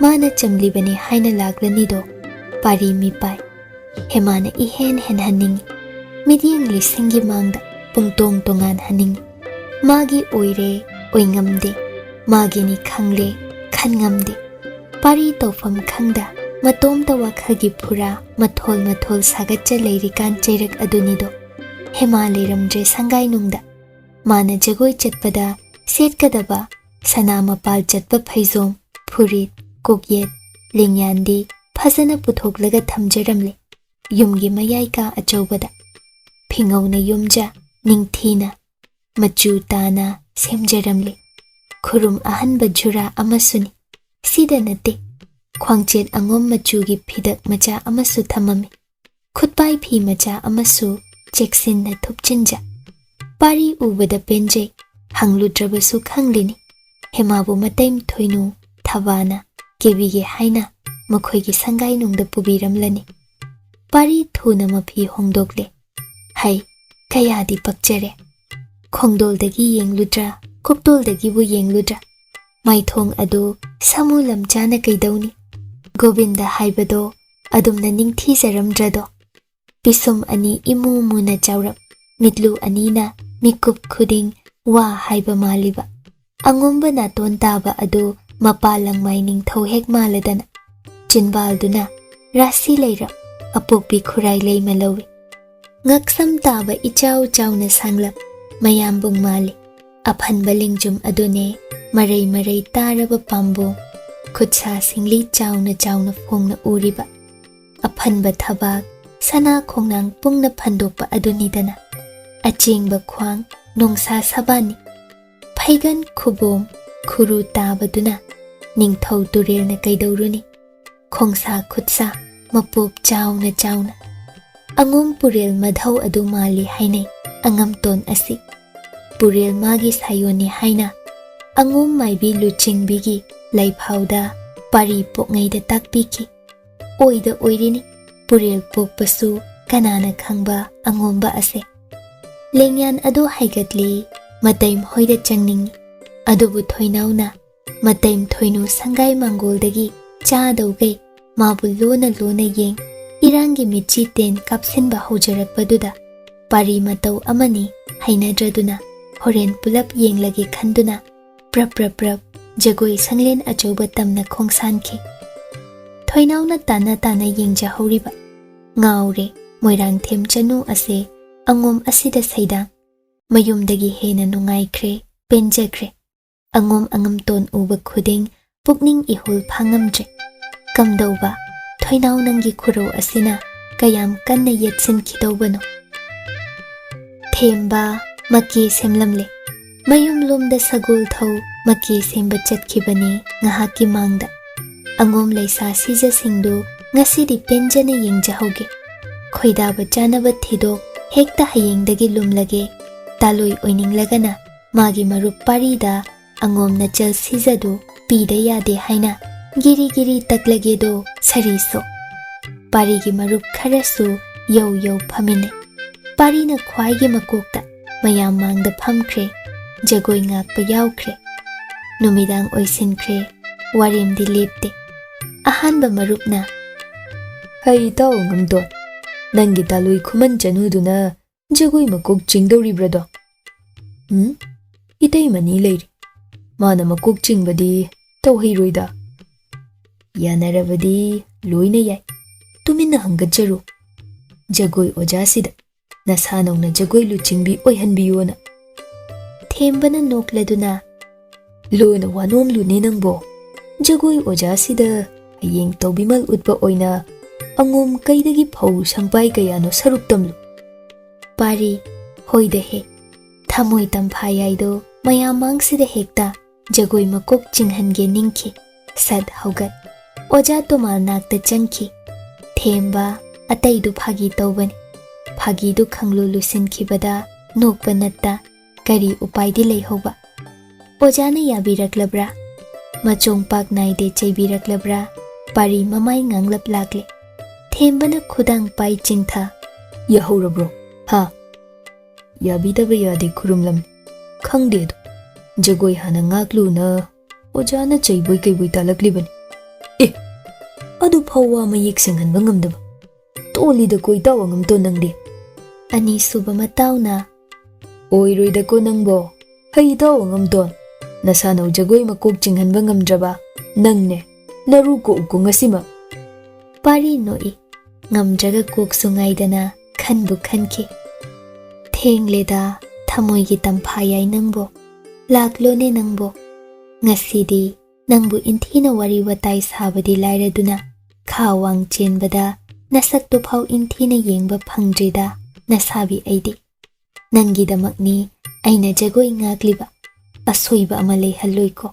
ꯃꯥꯅ ꯆꯝꯂꯤꯕꯅꯤ ꯍꯥꯏꯅ ꯂꯥꯛꯂꯅꯤꯗꯣ꯫ ꯄꯥꯔꯤ ꯃꯤꯄꯥꯏ꯫ ꯍꯦꯃꯥꯅ ꯏꯍꯦꯟ ꯍꯦꯟꯍꯟꯅꯤꯡꯏ꯫ ꯃꯤꯠꯌꯦꯡ ꯂꯤꯁꯤꯡꯒꯤ ꯃꯥꯡꯗ ꯄꯨꯡꯇꯣꯡ ꯇꯣꯉꯥꯟꯍꯟꯅꯤꯡꯏ꯫ ꯃꯥꯒꯤ ꯑꯣꯏꯔꯦ, ꯑꯣꯏꯉꯝꯗꯦ꯫ ꯃꯥꯒꯤꯅꯤ ꯈꯪꯂꯦ, ꯈꯟꯉꯝꯗꯦ꯫ ꯄꯥꯔꯤ ꯇꯧꯐꯝ ꯈꯪꯗ ꯃꯇꯣꯝꯇ ꯋꯥꯈꯜꯒꯤ ꯐꯨꯔꯥ ꯃꯊꯣꯜ ꯃꯊꯣꯜ ꯁꯥꯒꯠꯆ ꯂꯩꯔꯤꯀꯥꯟ ꯆꯩꯔꯛ ꯑꯗꯨꯅꯤꯗꯣ꯫ ꯍꯦꯃꯥ ꯂꯩꯔꯝꯗ꯭ꯔꯦ ꯁꯪꯒꯥꯏꯅꯨꯡꯗ꯫ ꯃꯥꯅ ꯖꯒꯣꯏ ꯆꯠꯄꯗ ꯁꯦꯠꯀꯗꯕ ꯁꯅꯥ ꯃꯄꯥꯜ ꯆꯠꯄ ꯐꯩꯖꯣꯝ, ꯐꯨꯔꯤꯠ, ꯀꯣꯛꯌꯦꯠ, ꯂꯦꯡꯌꯥꯟꯗꯤ ꯐꯖꯅ ꯄꯨꯊꯣꯛꯂꯒ ꯊꯝꯖꯔꯝꯂꯦ ꯌꯨꯝꯒꯤ ꯃꯌꯥꯏ ꯀꯥ ꯑꯆꯧꯕꯗ꯫ ꯐꯤꯉꯧꯅ ꯌꯣꯝꯖ ꯅꯤꯡꯊꯤꯅ ꯃꯆꯨ ꯇꯥꯅ ꯁꯦꯝꯖꯔꯝꯂꯦ꯫ ꯈꯨꯔꯨꯝ ꯑꯍꯟꯕ ꯖꯨꯔꯥ ꯑꯃꯁꯨꯅꯤ꯫ ꯁꯤꯗ ꯅꯠꯇꯦ, ꯈ꯭ꯋꯥꯡꯆꯦꯠ ꯑꯉꯣꯝ ꯃꯆꯨꯒꯤ ꯐꯤꯗꯛ ꯃꯆꯥ ꯑꯃꯁꯨ ꯊꯝꯃꯝꯃꯤ꯫ ꯈꯨꯠꯄꯥꯏ ꯐꯤ ꯃꯆꯥ ꯑꯃꯁꯨ ꯆꯦꯛꯁꯤꯟꯅ ꯊꯨꯞꯆꯤꯟꯖ꯫ "ꯄꯥꯔꯤ ꯎꯕꯗ ꯄꯦꯟꯖꯩ, ꯍꯪꯂꯨꯗ꯭ꯔꯕꯁꯨ ꯈꯪꯂꯤꯅꯤ꯫ ꯍꯦꯃꯥꯕꯨ ꯃꯇꯩ ꯊꯣꯏꯅꯨ ꯊꯕꯥꯅ ꯀꯦꯕꯤꯒꯦ ꯍꯥꯏꯅ ꯃꯈꯣꯏꯒꯤ ꯁꯪꯒꯥꯏꯅꯨꯡꯗ ꯄꯨꯕꯤꯔꯝꯂꯅꯤ꯫ ꯄꯥꯔꯤ ꯊꯨꯅ ꯃꯐꯤ ꯍꯣꯡꯗꯣꯛꯂꯦ꯫ ꯍꯩ, ꯀꯌꯥꯗꯤ ꯄꯛꯆꯔꯦ꯫ ꯈꯣꯡꯗꯣꯜꯗꯒꯤ ꯌꯦꯡꯂꯨꯗ꯭ꯔꯥ, ꯀꯣꯛꯇꯣꯜꯗꯒꯤꯕꯨ ꯌꯦꯡꯂꯨꯗ꯭ꯔꯥ? ꯃꯥꯏꯊꯣꯡ ꯑꯗꯨ ꯁꯥꯃꯨ ꯂꯝꯆꯥꯅ ꯀꯩꯗꯧꯅꯤ? ꯒꯣꯕꯤꯟꯗ ꯍꯥꯏꯕꯗꯣ ꯑꯗꯨꯝꯅ ꯅꯤꯡꯊꯤꯖꯔꯝꯗ꯭ꯔꯗꯣ?" ꯄꯤꯁꯨꯝ ꯑꯅꯤ ꯏꯃꯨ ꯃꯨꯅ ꯆꯥꯎꯔꯞ, ꯃꯤꯠꯂꯨ ꯑꯅꯤꯅ ꯃꯤꯀꯨꯞ ꯈꯨꯗꯤꯡ ꯋꯥ ꯍꯥꯏꯕ ꯃꯥꯜꯂꯤꯕ ꯑꯉꯣꯝꯕ ꯅꯥꯇꯣꯟ ꯇꯥꯕ ꯑꯗꯨ ꯃꯄꯥ ꯂꯪꯃꯥꯏ ꯅꯤꯡꯊꯧ ꯍꯦꯛ ꯃꯥꯜꯂꯗꯅ, ꯆꯤꯟꯕꯥꯜꯗꯨꯅ ꯔꯥꯁꯤ ꯂꯩꯔꯞ ꯑꯄꯣꯛꯄꯤ ꯈꯨꯔꯥꯏ ꯂꯩꯃ ꯂꯧꯏ꯫ ꯉꯛꯁꯝ ꯇꯥꯕ ꯏꯆꯥꯎ ꯆꯥꯎꯅ ꯁꯥꯡꯂꯞ ꯃꯌꯥꯝꯕꯨꯡ ꯃꯥꯜꯂꯤ꯫ ꯑꯐꯟꯕ ꯂꯦꯡꯖꯨꯝ ꯑꯗꯨꯅꯦ ꯃꯔꯩ ꯃꯔꯩ ꯇꯥꯔꯕ ꯄꯥꯝꯕꯣꯝ, ꯈꯨꯠꯁꯥ ꯁꯤꯡꯂꯤ ꯆꯥꯎꯅ ꯆꯥꯎꯅ ꯐꯣꯡꯅ ꯎꯔꯤꯕ꯫ ꯑꯐꯟꯕ ꯊꯕꯥꯛ ꯁꯅꯥ ꯈꯣꯡꯅꯥꯡ ꯄꯨꯡꯅ ꯐꯟꯗꯣꯛꯄ ꯑꯗꯨꯅꯤꯗꯅ꯫ ꯑꯆꯦꯡꯕ ꯈ꯭ꯋꯥꯡ ꯅꯣꯡꯁꯥ ꯁꯕꯥꯟꯅꯤ꯫ ꯐꯩꯒꯟ ꯈꯨꯕꯣꯝ ꯈꯨꯔꯨ ꯇꯥꯕꯗꯨꯅ ꯅꯤꯡꯊꯧ ꯇꯨꯔꯦꯜꯅ ꯀꯩꯗꯧꯔꯨꯅꯤ? ꯈꯣꯡꯁꯥ ꯈꯨꯠꯁꯥ ꯃꯄꯣꯞ ꯆꯥꯎꯅ ꯆꯥꯎꯅ꯫ ꯑꯉꯣꯝ ꯄꯨꯔꯦꯜ ꯃꯙꯧ ꯑꯗꯨ ꯃꯥꯜꯂꯤ ꯍꯥꯏꯅꯩ ꯑꯉꯝꯇꯣꯟ ꯑꯁꯤ꯫ ꯄꯨꯔꯦꯜ ꯃꯥꯒꯤ ꯁꯥꯌꯣꯟꯅꯤ ꯍꯥꯏꯅ ꯑꯉꯣꯝ ꯃꯥꯏꯕꯤ ꯂꯨꯆꯤꯡꯕꯤꯒꯤ ꯂꯩꯐꯥꯎꯗ ꯄꯥꯔꯤ ꯄꯣꯛꯉꯩꯗ ꯇꯥꯛꯄꯤꯈꯤ꯫ ꯑꯣꯏꯗ ꯑꯣꯏꯔꯤꯅꯤ, ꯄꯨꯔꯦꯜ ꯄꯣꯛꯄꯁꯨ ꯀꯅꯥꯅ ꯈꯪꯕ ꯑꯉꯣꯝꯕ ꯑꯁꯦ꯫ ꯂꯦꯡꯌꯥꯟ ꯑꯗꯨ ꯍꯥꯏꯒꯠꯂꯤ, ꯃꯇꯩ ꯃꯈꯣꯏꯗ ꯆꯪꯅꯤꯡꯏ꯫ ꯑꯗꯨꯕꯨ ꯊꯣꯏꯅꯥꯎꯅ ꯃꯇꯩ ꯊꯣꯏꯅꯨ ꯁꯪꯒꯥꯏ ꯃꯥꯡꯒꯣꯜꯗꯒꯤ ꯆꯥꯗꯧꯒꯩ ꯃꯥꯕꯨ ꯂꯣꯟꯅ ꯂꯣꯟꯅ ꯌꯦꯡ, ꯏꯔꯥꯡꯒꯤ ꯃꯤꯠꯆꯤ ꯇꯦꯟ ꯀꯥꯞꯁꯤꯟꯕ ꯍꯧꯖꯔꯛꯄꯗꯨꯗ ꯄꯥꯔꯤ ꯃꯇꯧ ꯑꯃꯅꯤ ꯍꯩꯅꯗ꯭ꯔꯗꯨꯅ ꯍꯣꯔꯦꯟ ꯄꯨꯂꯞ ꯌꯦꯡꯂꯒꯦ ꯈꯟꯗꯨꯅ ꯄ꯭ꯔꯞ ꯄ꯭ꯔꯞ ꯄ꯭ꯔꯞ ꯖꯒꯣꯏ ꯁꯪꯂꯦꯟ ꯑꯆꯧꯕ ꯇꯝꯅ ꯈꯣꯡꯁꯥꯟꯈꯤ꯫ ꯊꯣꯏꯅꯥꯎꯅ ꯇꯥꯅ ꯇꯥꯅ ꯌꯦꯡꯖꯍꯧꯔꯤꯕ꯫ ꯉꯥꯎꯔꯦ, ꯃꯣꯏꯔꯥꯡꯊꯦꯝ ꯆꯅꯨ ꯑꯁꯦ ꯑꯉꯣꯝ ꯑꯁꯤꯗ ꯁꯩꯗꯥꯡ꯫ ꯃꯌꯨꯝꯗꯒꯤ ꯍꯦꯟꯅ ꯅꯨꯡꯉꯥꯏꯈ꯭ꯔꯦ, ꯄꯦꯟꯖꯈ꯭ꯔꯦ꯫ ꯑꯉꯣꯝ ꯑꯉꯝꯇꯣꯟ ꯎꯕ ꯈꯨꯗꯤꯡ ꯄꯨꯛꯅꯤꯡ ꯏꯍꯨꯜ ꯐꯥꯉꯝꯗ꯭ꯔꯦ꯫ ꯀꯝꯗꯧꯕ, ꯊꯣꯏꯅꯥꯎ ꯅꯪꯒꯤ ꯈꯨꯔꯧ ꯑꯁꯤꯅ ꯀꯌꯥꯝ ꯀꯟꯅ ꯌꯦꯠꯁꯤꯟꯈꯤꯗꯧꯕꯅꯣ? ꯊꯦꯝꯕ ꯃꯀꯦ ꯁꯦꯝꯂꯝꯂꯦ꯫ ꯃꯌꯨꯝꯂꯣꯝꯗ ꯁꯒꯣꯜ ꯊꯧ ꯃꯀꯦ ꯁꯦꯝꯕ ꯆꯠꯈꯤꯕꯅꯤ ꯉꯥꯏꯍꯥꯛꯀꯤ ꯃꯥꯡꯗ꯫ ꯑꯉꯣꯝ ꯂꯩꯁꯥ ꯁꯤꯖꯁꯤꯡꯗꯨ ꯉꯁꯤꯗꯤ ꯄꯦꯟꯖꯅ ꯌꯦꯡꯖꯍꯧꯒꯦ꯫ ꯈꯣꯏꯗꯥꯕ ꯆꯥꯅꯕ ꯊꯤꯗꯣꯛ ꯍꯦꯛꯇ ꯍꯌꯦꯡꯗꯒꯤ ꯂꯨꯝꯂꯒꯦ꯫ ꯇꯥꯂꯣꯏ ꯑꯣꯏꯅꯤꯡꯂꯒꯅ ꯃꯥꯒꯤ ꯃꯔꯨꯞ ꯄꯥꯔꯤꯗ ꯑꯉꯣꯝ ꯅꯆꯜ ꯁꯤꯖꯗꯨ ꯄꯤꯗ ꯌꯥꯗꯦ ꯍꯥꯏꯅ ꯒꯤꯔꯤ ꯒꯤꯔꯤ ꯇꯛꯂꯒꯦꯗꯣ ꯁꯔꯤꯁꯣ꯫ ꯄꯥꯔꯤꯒꯤ ꯃꯔꯨꯞ ꯈꯔꯁꯨ ꯌꯧ ꯌꯧ ꯐꯝꯃꯤꯟꯅꯩ꯫ ꯄꯥꯔꯤꯅ ꯈ꯭ꯋꯥꯏꯒꯤ ꯃꯀꯣꯛꯇ ꯃꯌꯥꯝ ꯃꯥꯡꯗ ꯐꯝꯈ꯭ꯔꯦ꯫ ꯖꯒꯣꯏ ꯉꯥꯛꯄ ꯌꯥꯎꯈ꯭ꯔꯦ꯫ ꯅꯨꯃꯤꯗꯥꯡ ꯑꯣꯏꯁꯤꯟꯈ꯭ꯔꯦ꯫ ꯋꯥꯔꯦꯝꯗꯤ ꯂꯦꯞꯇꯦ꯫ ꯑꯍꯥꯟꯕ ꯃꯔꯨꯞꯅ, "ꯍꯩ ꯏꯇꯥꯎ ꯑꯉꯝꯇꯣꯟ, ꯅꯪꯒꯤ ꯇꯥꯂꯣꯏ ꯈꯨꯃꯟ ꯆꯅꯨꯗꯨꯅ ꯖꯒꯣꯏ ꯃꯀꯣꯛ ꯆꯤꯡꯗꯧꯔꯤꯕ꯭ꯔꯗꯣ?" "ꯎꯝ, ꯏꯇꯩꯃꯅꯤ ꯂꯩꯔꯤ꯫ ꯃꯥꯅ ꯃꯀꯣꯛ ꯆꯤꯡꯕꯗꯤ ꯇꯧꯍꯩꯔꯣꯏꯗ?" "ꯌꯥꯅꯔꯕꯗꯤ ꯂꯣꯏꯅ ꯌꯥꯏ꯫ ꯇꯨꯃꯤꯟꯅ ꯍꯪꯒꯠꯆꯔꯨ꯫ ꯖꯒꯣꯏ ꯑꯣꯖꯥꯁꯤꯗ ꯅꯁꯥ ꯅꯧꯅ ꯖꯒꯣꯏ ꯂꯨꯆꯤꯡꯕꯤ ꯑꯣꯏꯍꯟꯕꯤꯌꯣꯅ꯫" ꯊꯦꯝꯕꯅ ꯅꯣꯛꯂꯗꯨꯅ, "ꯂꯣꯅ ꯋꯥꯅꯣꯝꯂꯨꯅꯦ ꯅꯪꯕꯣ꯫ ꯖꯒꯣꯏ ꯑꯣꯖꯥꯁꯤꯗ ꯍꯌꯦꯡ ꯇꯧꯕꯤꯃꯜ ꯎꯠꯄ ꯑꯣꯏꯅ ꯑꯉꯣꯝ ꯀꯩꯗꯒꯤ ꯐꯧ ꯁꯪꯄꯥꯏ ꯀꯌꯥꯅꯣ ꯁꯔꯨꯛ ꯇꯝꯂꯨ꯫" ꯄꯥꯔꯤ, ꯍꯣꯏꯗ ꯍꯦ, ꯊꯃꯣꯏ ꯇꯝꯐꯥ ꯌꯥꯏꯗꯣ ꯃꯌꯥꯝ ꯃꯥꯡꯁꯤꯗ ꯍꯦꯛꯇ ꯖꯒꯣꯏ ꯃꯀꯣꯛ ꯆꯤꯡꯍꯟꯒꯦ ꯅꯤꯡꯈꯤ꯫ ꯁꯠ ꯍꯧꯒꯠ ꯑꯣꯖꯥ ꯇꯣꯃꯥꯜ ꯅꯥꯛꯇ ꯆꯪꯈꯤ꯫ "ꯊꯦꯝꯕ, ꯑꯇꯩꯗꯨ ꯐꯥꯒꯤ ꯇꯧꯕꯅꯤ꯫" ꯐꯥꯒꯤꯗꯨ ꯈꯪꯂꯨ ꯂꯨꯁꯤꯟꯈꯤꯕꯗ ꯅꯣꯛꯄ ꯅꯠꯇ ꯀꯔꯤ ꯎꯄꯥꯏꯗꯤ ꯂꯩꯍꯧꯕ? ꯑꯣꯖꯥꯅ ꯌꯥꯕꯤꯔꯛꯂꯕ꯭ꯔꯥ? ꯃꯆꯣꯡ ꯄꯥꯛ ꯅꯥꯏꯗꯦ ꯆꯩꯕꯤꯔꯛꯂꯕ꯭ꯔꯥ? ꯄꯥꯔꯤ ꯃꯃꯥꯏ ꯉꯥꯡꯂꯞ ꯂꯥꯛꯂꯦ꯫ ꯊꯦꯝꯕꯅ ꯈꯨꯗꯥꯡ ꯄꯥꯏ ꯆꯤꯡꯊ, "ꯌꯥꯍꯧꯔꯕ꯭ꯔꯣ? ꯍꯥ?" "ꯌꯥꯕꯤꯗꯕ ꯌꯥꯗꯦ ꯈꯨꯔꯨꯝꯂꯝꯅꯤ꯫" "ꯈꯪꯗꯦ ꯑꯗꯨ꯫ ꯖꯒꯣꯏ ꯍꯥꯟꯅ ꯉꯥꯛꯂꯨꯅ ꯑꯣꯖꯥꯅ ꯆꯩꯕꯣꯏ ꯀꯩꯕꯣꯏ ꯇꯥꯂꯛꯂꯤꯕꯅꯤ꯫" "ꯑꯦ, ꯑꯗꯨ ꯐꯥꯎ ꯋꯥ ꯃꯌꯦꯛ ꯁꯦꯡꯍꯟꯕ ꯉꯝꯗꯕ꯫ ꯇꯣꯜꯂꯤꯗ ꯀꯣꯏꯇꯥꯎ ꯑꯉꯝꯇꯣꯟ ꯅꯪꯗꯤ꯫" ꯑꯅꯤꯁꯨꯕ ꯃꯇꯥꯎꯅ, "ꯑꯣꯏꯔꯣꯏꯗꯀꯣ ꯅꯪꯕꯣ꯫ ꯍꯩ ꯏꯇꯥꯎ ꯑꯉꯝꯇꯣꯟ, ꯅꯁꯥꯅꯧ ꯖꯒꯣꯏ ꯃꯀꯣꯛ ꯆꯤꯡꯍꯟꯕ ꯉꯝꯗ꯭ꯔꯕ ꯅꯪꯅꯦ ꯅꯔꯨ ꯀꯣꯛꯎꯀꯣ ꯉꯁꯤꯃꯛ꯫" ꯄꯥꯔꯤ ꯅꯣꯛꯏ꯫ ꯉꯝꯗ꯭ꯔꯒ ꯀꯣꯛꯁꯨ ꯉꯥꯏꯗꯅ ꯈꯟꯕꯨ ꯈꯟꯈꯤ꯫ "ꯊꯦꯡꯂꯦꯗ, ꯊꯃꯣꯏꯒꯤ ꯇꯝꯐꯥ ꯌꯥꯏ ꯅꯪꯕꯣ꯫ ꯂꯥꯛꯂꯣꯅꯦ ꯅꯪꯕꯣ꯫ ꯉꯁꯤꯗꯤ ꯅꯪꯕꯨ ꯏꯟꯊꯤꯅ ꯋꯥꯔꯤ ꯋꯥꯇꯥꯏ ꯁꯥꯕꯗꯤ ꯂꯥꯏꯔꯗꯨꯅ ꯈꯥ ꯋꯥꯡ ꯆꯦꯟꯕꯗ ꯅꯁꯛꯇꯨ ꯐꯥꯎ ꯏꯟꯊꯤꯅ ꯌꯦꯡꯕ ꯐꯪꯗ꯭ꯔꯤꯗ ꯅꯁꯥꯕꯤ ꯑꯩꯗꯤ꯫ ꯅꯪꯒꯤꯗꯃꯛꯅꯤ ꯑꯩꯅ ꯖꯒꯣꯏ ꯉꯥꯛꯂꯤꯕ꯫ ꯑꯁꯣꯏꯕ ꯑꯃ ꯂꯩꯍꯜꯂꯣꯏꯀꯣ꯫"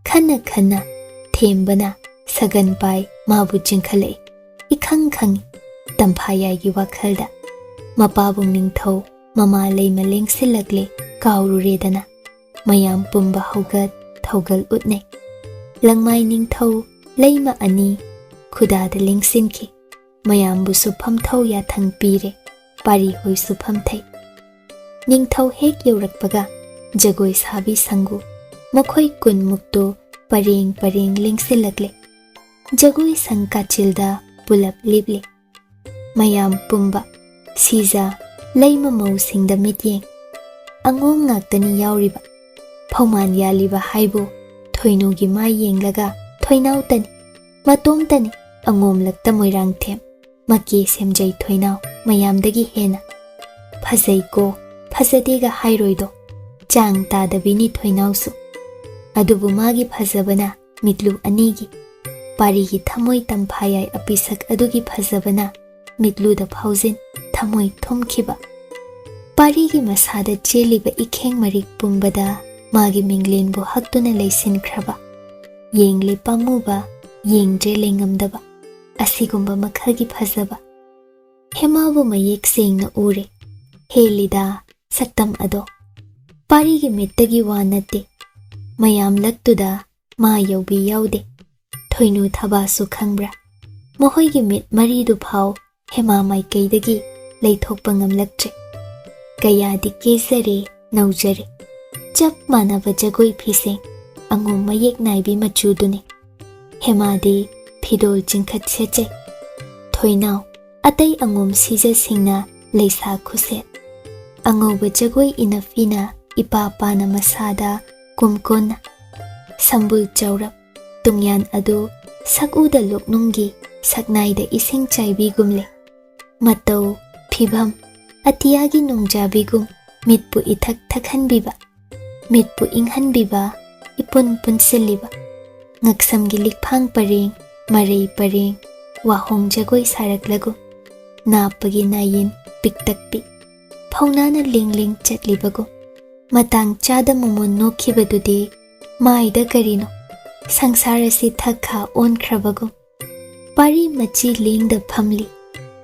ꯈꯟꯅ ꯈꯟꯅ ꯊꯦꯝꯕꯅ ꯁꯒꯟ ꯄꯥꯏ ꯃꯥꯕꯨ ꯆꯤꯡꯈꯠꯂꯛꯏ꯫ ꯏꯈꯪ ꯈꯪꯏ꯫ ꯇꯝꯐꯥꯌꯥꯏꯒꯤ ꯋꯥꯈꯜꯗ ꯃꯄꯥꯕꯨꯡ ꯅꯤꯡꯊꯧ ꯃꯃꯥ ꯂꯩꯃ ꯂꯦꯡꯁꯤꯜꯂꯛꯂꯦ ꯀꯥꯎꯔꯨꯔꯦꯗꯅ꯫ ꯃꯌꯥꯝ ꯄꯨꯝꯕ ꯍꯧꯒꯠ ꯊꯧꯒꯜ ꯎꯠꯅꯩ꯫ ꯂꯪꯃꯥꯏ ꯅꯤꯡꯊꯧ ꯂꯩꯃ ꯑꯅꯤ ꯈꯨꯗꯥꯗ ꯂꯦꯡꯁꯤꯟꯈꯤ꯫ ꯃꯌꯥꯝꯕꯨꯁꯨ ꯐꯝꯊꯧ ꯌꯥꯊꯪ ꯄꯤꯔꯦ꯫ ꯄꯥꯔꯤ ꯍꯣꯏꯁꯨ ꯐꯝꯊꯩ꯫ ꯅꯤꯡꯊꯧ ꯍꯦꯛ ꯌꯧꯔꯛꯄꯒ ꯖꯒꯣꯏ ꯁꯥꯕꯤ ꯁꯪꯒꯨ ꯃꯈꯣꯏ ꯀꯨꯟꯃꯨꯛꯇꯨ ꯄꯔꯦꯡ ꯄꯔꯦꯡ ꯂꯦꯡꯁꯤꯜꯂꯛꯂꯦ꯫ ꯖꯒꯣꯏ ꯁꯪ ꯀꯥꯆꯤꯜꯗ ꯄꯨꯂꯞ ꯂꯦꯞꯂꯦ꯫ ꯃꯌꯥꯝ ꯄꯨꯝꯕ ꯁꯤꯖ ꯂꯩꯃ ꯃꯧꯁꯤꯡꯗ ꯃꯤꯠꯌꯦꯡ꯫ ꯑꯉꯣꯝ ꯉꯥꯛꯇꯅꯤ ꯌꯥꯎꯔꯤꯕ꯫ ꯐꯧꯃꯥꯟ ꯌꯥꯜꯂꯤꯕ ꯍꯥꯏꯕꯨ ꯊꯣꯏꯅꯨꯒꯤ ꯃꯥꯏ ꯌꯦꯡꯂꯒ ꯊꯣꯏꯅꯥꯎꯇꯅꯤ, ꯃꯇꯣꯝꯇꯅꯤ ꯑꯉꯣꯝꯂꯛꯇ ꯃꯣꯏꯔꯥꯡꯊꯦꯝ꯫ ꯃꯀꯦ ꯁꯦꯝꯖꯩ ꯊꯣꯏꯅꯥꯎ ꯃꯌꯥꯝꯗꯒꯤ ꯍꯦꯟꯅ꯫ ꯐꯖꯩꯀꯣ, ꯐꯖꯗꯦꯒ ꯍꯥꯏꯔꯣꯏꯗꯣ꯫ ꯆꯥꯡ ꯇꯥꯗꯕꯤꯅꯤ ꯊꯣꯏꯅꯥꯎꯁꯨ꯫ ꯑꯗꯨꯕꯨ ꯃꯥꯒꯤ ꯐꯖꯕꯅ ꯃꯤꯠꯂꯨ ꯑꯅꯤꯒꯤ꯫ ꯄꯥꯔꯤꯒꯤ ꯊꯃꯣꯏ ꯇꯝꯐꯥꯌꯥꯏ ꯑꯄꯤꯁꯛ ꯑꯗꯨꯒꯤ ꯐꯖꯕꯅ ꯃꯤꯠꯂꯨꯗ ꯐꯥꯎꯖꯤꯟ ꯊꯃꯣꯏ ꯊꯨꯝꯈꯤꯕ꯫ ꯄꯥꯔꯤꯒꯤ ꯃꯁꯥꯗ ꯆꯦꯜꯂꯤꯕ ꯏꯈꯦꯡ ꯃꯔꯤꯛ ꯄꯨꯝꯕꯗ ꯃꯥꯒꯤ ꯃꯤꯡꯂꯦꯟꯕꯨ ꯍꯛꯇꯨꯅ ꯂꯩꯁꯤꯟꯈ꯭ꯔꯕ꯫ ꯌꯦꯡꯂꯦ ꯄꯥꯝꯃꯨꯕ, ꯌꯦꯡꯗ꯭ꯔꯦ ꯂꯩꯉꯝꯗꯕ꯫ ꯑꯁꯤꯒꯨꯝꯕ ꯃꯈꯜꯒꯤ ꯐꯖꯕ꯫ ꯍꯦꯃꯥꯕꯨ ꯃꯌꯦꯛ ꯁꯦꯡꯅ ꯎꯔꯦ꯫ ꯍꯦꯜꯂꯤꯗ ꯁꯛꯇꯝ ꯑꯗꯣ꯫ ꯄꯥꯔꯤꯒꯤ ꯃꯤꯠꯇꯒꯤ ꯋꯥ ꯅꯠꯇꯦ꯫ ꯃꯌꯥꯝ ꯂꯛꯇꯨꯗ ꯃꯥ ꯌꯧꯕꯤ ꯌꯥꯎꯗꯦ꯫ ꯊꯣꯏꯅꯨ ꯊꯕꯥꯁꯨ ꯈꯪꯕ꯭ꯔꯥ? ꯃꯈꯣꯏꯒꯤ ꯃꯤꯠ ꯃꯔꯤꯗꯨ ꯐꯥꯎ ꯍꯦꯃꯥ ꯃꯥꯏꯀꯩꯗꯒꯤ ꯂꯩꯊꯣꯛꯄ ꯉꯝꯂꯛꯇ꯭ꯔꯦ꯫ ꯀꯌꯥꯗꯤ ꯀꯦꯖꯔꯦ, ꯅꯧꯖꯔꯦ꯫ ꯆꯞ ꯃꯥꯟꯅꯕ ꯖꯒꯣꯏ ꯐꯤꯁꯦꯡ, ꯑꯉꯣꯝ ꯃꯌꯦꯛ ꯅꯥꯏꯕꯤ ꯃꯆꯨꯗꯨꯅꯤ꯫ ꯍꯦꯃꯥꯗꯤ ꯐꯤꯗꯣꯜ ꯆꯤꯡꯈꯠ ꯁꯦꯠꯆꯩ꯫ ꯊꯣꯏꯅꯥꯎ, ꯑꯇꯩ ꯑꯉꯣꯝ ꯁꯤꯖꯁꯤꯡꯅ ꯂꯩꯁꯥ ꯈꯨꯁꯦꯠ꯫ ꯑꯉꯧꯕ ꯖꯒꯣꯏ ꯏꯅꯐꯤꯅ ꯏꯄꯥ ꯄꯥꯅ ꯃꯁꯥꯗ ꯀꯨꯝꯀꯣꯟꯅ꯫ ꯁꯝꯕꯨꯜ ꯆꯥꯎꯔꯞ, ꯇꯨꯡꯌꯥꯟ ꯑꯗꯨ ꯁꯛꯎꯗ ꯂꯣꯛꯅꯨꯡꯒꯤ ꯁꯛꯅꯥꯏꯗ ꯏꯁꯤꯡ ꯆꯥꯏꯕꯤꯒꯨꯝꯂꯦ꯫ ꯃꯇꯧ, ꯐꯤꯚꯝ, ꯑꯇꯤꯌꯥꯒꯤ ꯅꯣꯡꯖꯥꯕꯤꯒꯨꯝ ꯃꯤꯠꯄꯨ ꯏꯊꯛ ꯊꯛꯍꯟꯕꯤꯕ꯫ ꯃꯤꯠꯄꯨ ꯏꯪꯍꯟꯕꯤꯕ, ꯏꯄꯨꯟ ꯄꯨꯟꯁꯤꯜꯂꯤꯕ꯫ ꯉꯛꯁꯝꯒꯤ ꯂꯤꯛꯐꯥꯡ ꯄꯔꯦꯡ, ꯃꯔꯩ ꯄꯔꯦꯡ, ꯋꯥꯍꯣꯡ ꯖꯒꯣꯏ ꯁꯥꯔꯛꯂꯒꯨꯝ꯫ ꯅꯥꯞꯄꯒꯤ ꯅꯥꯌꯤꯟ ꯄꯤꯛꯇꯛꯄꯤ꯫ ꯐꯧꯅꯥꯅ ꯂꯦꯡ ꯂꯦꯡ ꯆꯠꯂꯤꯕꯒꯨꯝ꯫ ꯃꯇꯥꯡ ꯆꯥꯗ ꯃꯣꯃꯣꯟ ꯅꯣꯛꯈꯤꯕꯗꯨꯗꯤ ꯃꯥꯏꯗ ꯀꯔꯤꯅꯣ? ꯁꯪꯁꯥꯔ ꯑꯁꯤ ꯊꯛꯈꯥ ꯑꯣꯟꯈ꯭ꯔꯕꯒꯨꯝ꯫ ꯄꯥꯔꯤ ꯃꯆꯤ ꯂꯦꯡꯗ ꯐꯝꯂꯤ,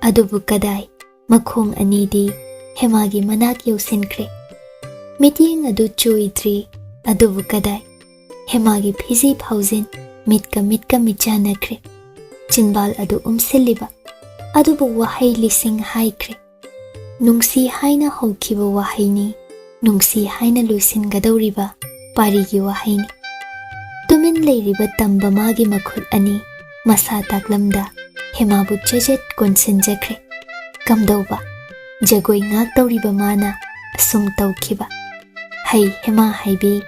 ꯑꯗꯨꯕꯨ ꯀꯗꯥꯏ, ꯃꯈꯣꯡ ꯑꯅꯤꯗꯤ ꯍꯦꯃꯥꯒꯤ ꯃꯅꯥꯛ ꯌꯧꯁꯤꯟꯈ꯭ꯔꯦ꯫ ꯃꯤꯠꯌꯦꯡ ꯑꯗꯨ ꯆꯣꯏꯗ꯭ꯔꯤ, ꯑꯗꯨꯕꯨ ꯀꯗꯥꯏ, ꯍꯦꯃꯥꯒꯤ ꯐꯤꯖꯤ ꯐꯥꯎꯖꯤꯟ ꯃꯤꯠꯀ ꯃꯤꯠꯀ ꯃꯤꯆꯥꯟꯅꯈ꯭ꯔꯦ꯫ ꯆꯤꯟꯕꯥꯜ ꯑꯗꯨ ꯎꯝꯁꯤꯜꯂꯤꯕ, ꯑꯗꯨꯕꯨ ꯋꯥꯍꯩ ꯂꯤꯁꯤꯡ ꯍꯥꯏꯈ꯭ꯔꯦ꯫ ꯅꯨꯡꯁꯤ ꯍꯥꯏꯅ ꯍꯧꯈꯤꯕ ꯋꯥꯍꯩꯅꯤ, ꯅꯨꯡꯁꯤ ꯍꯥꯏꯅ ꯂꯣꯏꯁꯤꯟꯒꯗꯧꯔꯤꯕ ꯄꯥꯔꯤꯒꯤ ꯋꯥꯍꯩꯅꯤ꯫ ꯇꯨꯃꯤꯟ ꯂꯩꯔꯤꯕ ꯇꯝꯕ ꯃꯥꯒꯤ ꯃꯈꯨꯠ ꯑꯅꯤ ꯃꯁꯥ ꯇꯥꯛꯂꯝꯗ ꯍꯦꯃꯥꯕꯨ ꯆꯦꯖꯦꯠ ꯀꯣꯟꯁꯤꯟꯖꯈ꯭ꯔꯦ꯫ ꯀꯝꯗꯧꯕ? ꯖꯒꯣꯏ ꯉꯥꯛꯇꯧꯔꯤꯕ ꯃꯥꯅ ꯑꯁꯨꯝ ꯇꯧꯈꯤꯕ꯫ ꯍꯩ ꯍꯦꯃꯥ ꯍꯥꯏꯕꯤ,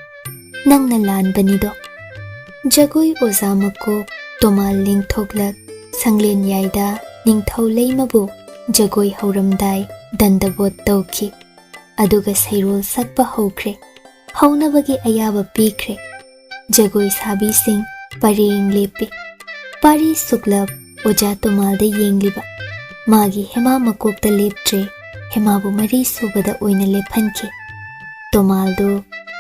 ꯅꯪꯅ ꯂꯥꯟꯕꯅꯤꯗꯣ꯫ ꯖꯒꯣꯏ ꯑꯣꯖꯥ ꯃꯀꯣꯛ ꯇꯣꯃꯥꯜ ꯂꯦꯡꯊꯣꯛꯂꯛ ꯁꯪꯂꯦꯟ ꯌꯥꯏꯗ ꯅꯤꯡꯊꯧ ꯂꯩꯃꯕꯨ ꯖꯒꯣꯏ ꯍꯧꯔꯝꯗꯥꯏ ꯗꯟꯗꯕꯣꯠ ꯇꯧꯈꯤ꯫ ꯑꯗꯨꯒ ꯁꯩꯔꯣꯜ ꯁꯛꯄ ꯍꯧꯈ꯭ꯔꯦ꯫ ꯍꯧꯅꯕꯒꯤ ꯑꯌꯥꯕ ꯄꯤꯈ꯭ꯔꯦ꯫ ꯖꯒꯣꯏ ꯁꯥꯕꯤꯁꯤꯡ ꯄꯔꯦꯡ ꯂꯦꯞꯄꯤ꯫ ꯄꯥꯔꯤ ꯁꯨꯛꯂꯞ ꯑꯣꯖꯥ ꯇꯣꯃꯥꯜꯗ ꯌꯦꯡꯂꯤꯕ꯫ ꯃꯥꯒꯤ ꯍꯦꯃꯥ ꯃꯀꯣꯛꯇ ꯂꯦꯞꯇ꯭ꯔꯦ, ꯍꯦꯃꯥꯕꯨ ꯃꯔꯤ ꯁꯨꯕꯗ ꯑꯣꯏꯅ ꯂꯦꯞꯍꯟꯈꯤ꯫ ꯇꯣꯃꯥꯜꯗꯨ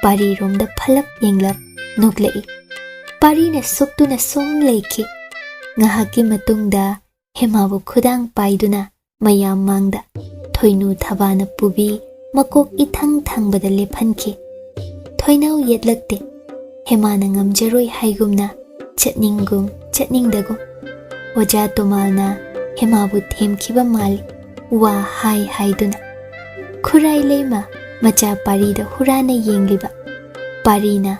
ꯄꯥꯔꯤꯔꯣꯝꯗ ꯐꯂꯞ ꯌꯦꯡꯂꯞ ꯅꯣꯛꯂꯛꯏ꯫ ꯄꯥꯔꯤꯅ ꯁꯨꯛꯇꯨꯅ ꯁꯨꯝ ꯂꯩꯈꯤ꯫ ꯉꯥꯏꯍꯥꯛꯀꯤ ꯃꯇꯨꯡꯗ ꯍꯦꯃꯥꯕꯨ ꯈꯨꯗꯥꯡ ꯄꯥꯏꯗꯨꯅ ꯃꯌꯥꯝ ꯃꯥꯡꯗ ꯊꯣꯏꯅꯨ ꯊꯕꯥꯅ ꯄꯨꯕꯤ ꯃꯀꯣꯛ ꯏꯊꯪ ꯊꯪꯕꯗ ꯂꯦꯞꯍꯟꯈꯤ꯫ ꯊꯣꯏꯅꯥꯎ ꯌꯦꯠꯂꯛꯇꯦ꯫ ꯍꯦꯃꯥꯅ ꯉꯝꯖꯔꯣꯏ ꯍꯥꯏꯒꯨꯝꯅ ꯆꯠꯅꯤꯡꯒꯨꯝ ꯆꯠꯅꯤꯡꯗꯒꯨꯝ꯫ ꯑꯣꯖꯥ ꯇꯣꯃꯥꯜꯅ ꯍꯦꯃꯥꯕꯨ ꯊꯦꯝꯈꯤꯕ ꯃꯥꯜꯂꯤ, ꯋꯥ ꯍꯥꯏ ꯍꯥꯏꯗꯨꯅ꯫ ꯈꯨꯔꯥꯏ ꯂꯩꯃ ꯃꯆꯥ ꯄꯥꯔꯤꯗ ꯍꯨꯔꯥꯟꯅ ꯌꯦꯡꯂꯤꯕ꯫ ꯄꯥꯔꯤꯅ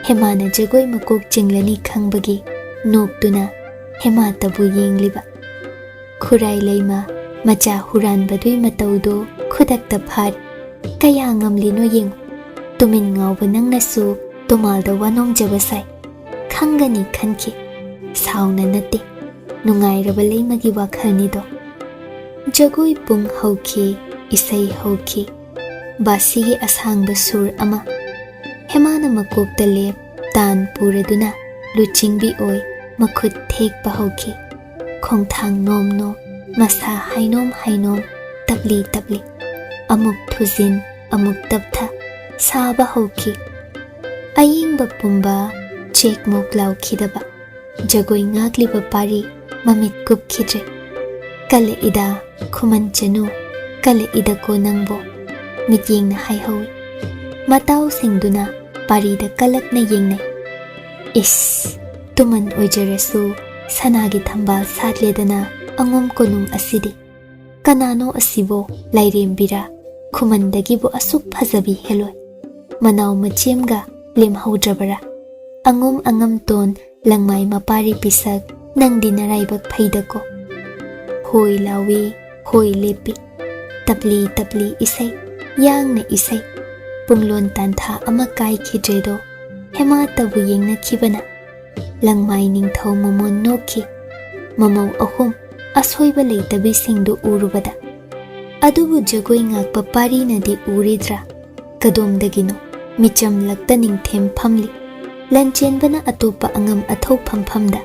ꯍꯦꯃꯥꯅ ꯖꯒꯣꯏ ꯃꯀꯣꯛ ꯆꯤꯡꯂꯅꯤ ꯈꯪꯕꯒꯤ ꯅꯣꯛꯇꯨꯅ ꯍꯦꯃꯥꯇꯕꯨ ꯌꯦꯡꯂꯤꯕ꯫ ꯈꯨꯔꯥꯏ ꯂꯩꯃ ꯃꯆꯥ ꯍꯨꯔꯥꯟꯕꯗꯨꯏ ꯃꯇꯧꯗꯣ ꯈꯨꯗꯛꯇ ꯐꯥꯔꯤ꯫ ꯀꯌꯥ ꯉꯝꯂꯤꯅꯣ ꯌꯦꯡꯉꯨ꯫ ꯇꯨꯃꯤꯟ ꯉꯥꯎꯕ ꯅꯪꯅꯁꯨ ꯇꯣꯃꯥꯜꯗ ꯋꯥꯅꯣꯡꯖꯕ ꯁꯥꯏ꯫ ꯈꯪꯒꯅꯤ ꯈꯟꯈꯤ꯫ ꯁꯥꯎꯅ ꯅꯠꯇꯦ, ꯅꯨꯡꯉꯥꯏꯔꯕ ꯂꯩꯃꯒꯤ ꯋꯥꯈꯜꯅꯤꯗꯣ꯫ ꯖꯒꯣꯏ ꯄꯨꯡ ꯍꯧꯈꯤ, ꯏꯁꯩ ꯍꯧꯈꯤ꯫ ꯕꯥꯁꯤꯒꯤ ꯑꯁꯥꯡꯕ ꯁꯨꯔ ꯑꯃ꯫ ꯍꯦꯃꯥꯅ ꯃꯀꯣꯛꯇ ꯂꯦꯞ, ꯇꯥꯟ ꯄꯨꯔꯗꯨꯅ ꯂꯨꯆꯤꯡꯕꯤ ꯑꯣꯏ ꯃꯈꯨꯠ ꯊꯦꯛꯄ ꯍꯧꯈꯤ꯫ ꯈꯣꯡꯊꯥꯡ ꯅꯣꯝ ꯅꯣꯝ, ꯃꯁꯥ ꯍꯥꯏꯅꯣꯝ ꯍꯥꯏꯅꯣꯝ, ꯇꯞꯂꯤ ꯇꯞꯂꯤ꯫ ꯑꯃꯨꯛ ꯊꯨꯖꯤꯟ, ꯑꯃꯨꯛ ꯇꯞꯊ ꯁꯥꯕ ꯍꯧꯈꯤ꯫ ꯑꯌꯦꯡꯕ ꯄꯨꯝꯕ ꯆꯦꯛꯃꯨꯛ ꯂꯥꯎꯈꯤꯗꯕ ꯖꯒꯣꯏ ꯉꯥꯛꯂꯤꯕ ꯄꯥꯔꯤ ꯃꯃꯤꯠ ꯀꯨꯞꯈꯤꯗ꯭ꯔꯦ꯫ "ꯀꯂꯛꯏꯗ, ꯈꯨꯃꯟ ꯆꯅꯨ, ꯀꯂꯛꯏꯗꯀꯣ ꯅꯪꯕꯣ?" ꯃꯤꯠꯌꯦꯡꯅ ꯍꯥꯏꯍꯧꯏ꯫ ꯃꯇꯥꯎꯁꯤꯡꯗꯨꯅ ꯄꯥꯔꯤꯗ ꯀꯂꯛꯅ ꯌꯦꯡꯅꯩ꯫ "ꯏꯁ, ꯇꯨꯃꯟ ꯑꯣꯏꯖꯔꯁꯨ ꯁꯅꯥꯒꯤ ꯊꯝꯕꯥꯜ ꯁꯥꯠꯂꯦꯗꯅ ꯑꯉꯣꯝ ꯀꯣꯅꯨꯡ ꯑꯁꯤꯗꯤ꯫ ꯀꯅꯥꯅꯣ ꯑꯁꯤꯕꯣ? ꯂꯥꯏꯔꯦꯝꯕꯤꯔꯥ? ꯈꯨꯃꯟꯗꯒꯤꯕꯨ ꯑꯁꯨꯛ ꯐꯖꯕꯤ ꯍꯦꯜꯂꯣꯏ꯫ ꯃꯅꯥꯎ ꯃꯆꯦꯝꯒ ꯂꯦꯝꯍꯧꯗ꯭ꯔꯕꯔꯥ? ꯑꯉꯣꯝ ꯑꯉꯝꯇꯣꯟ, ꯂꯪꯃꯥꯏ ꯃꯄꯥꯔꯤ ꯄꯤꯁꯛ, ꯅꯪꯗꯤ ꯅꯔꯥꯏꯕꯛ ꯐꯩꯗꯀꯣ꯫ ꯍꯣꯏ ꯂꯥꯎꯏ, ꯍꯣꯏ ꯂꯦꯞꯄꯤ꯫ ꯇꯞꯂꯤ ꯇꯞꯂꯤ ꯏꯁꯩ, ꯌꯥꯡꯅ ꯏꯁꯩ꯫ ꯄꯨꯡꯂꯣꯟ ꯇꯥꯟꯊꯥ ꯑꯃ ꯀꯥꯏꯈꯤꯗ꯭ꯔꯦꯗꯣ꯫ ꯍꯦꯃꯥꯇꯕꯨ ꯌꯦꯡꯅꯈꯤꯕꯅ ꯂꯪꯃꯥꯏ ꯅꯤꯡꯊꯧ ꯃꯃꯣꯟ ꯅꯣꯛꯈꯤ꯫ ꯃꯃꯧ ꯑꯍꯨꯝ ꯑꯁꯣꯏꯕ ꯂꯩꯇꯕꯤꯁꯤꯡꯗꯨ ꯎꯔꯨꯕꯗ꯫ ꯑꯗꯨꯕꯨ ꯖꯒꯣꯏ ꯉꯥꯛꯄ ꯄꯥꯔꯤꯅꯗꯤ ꯎꯔꯤꯗ꯭ꯔꯥ? ꯀꯗꯣꯝꯗꯒꯤꯅꯣ ꯃꯤꯆꯝꯂꯛꯇ ꯅꯤꯡꯊꯦꯝ ꯐꯝꯂꯤ꯫ ꯂꯟꯆꯦꯟꯕꯅ ꯑꯇꯣꯞꯄ ꯑꯉꯝ ꯑꯊꯧ ꯐꯝꯐꯝꯗ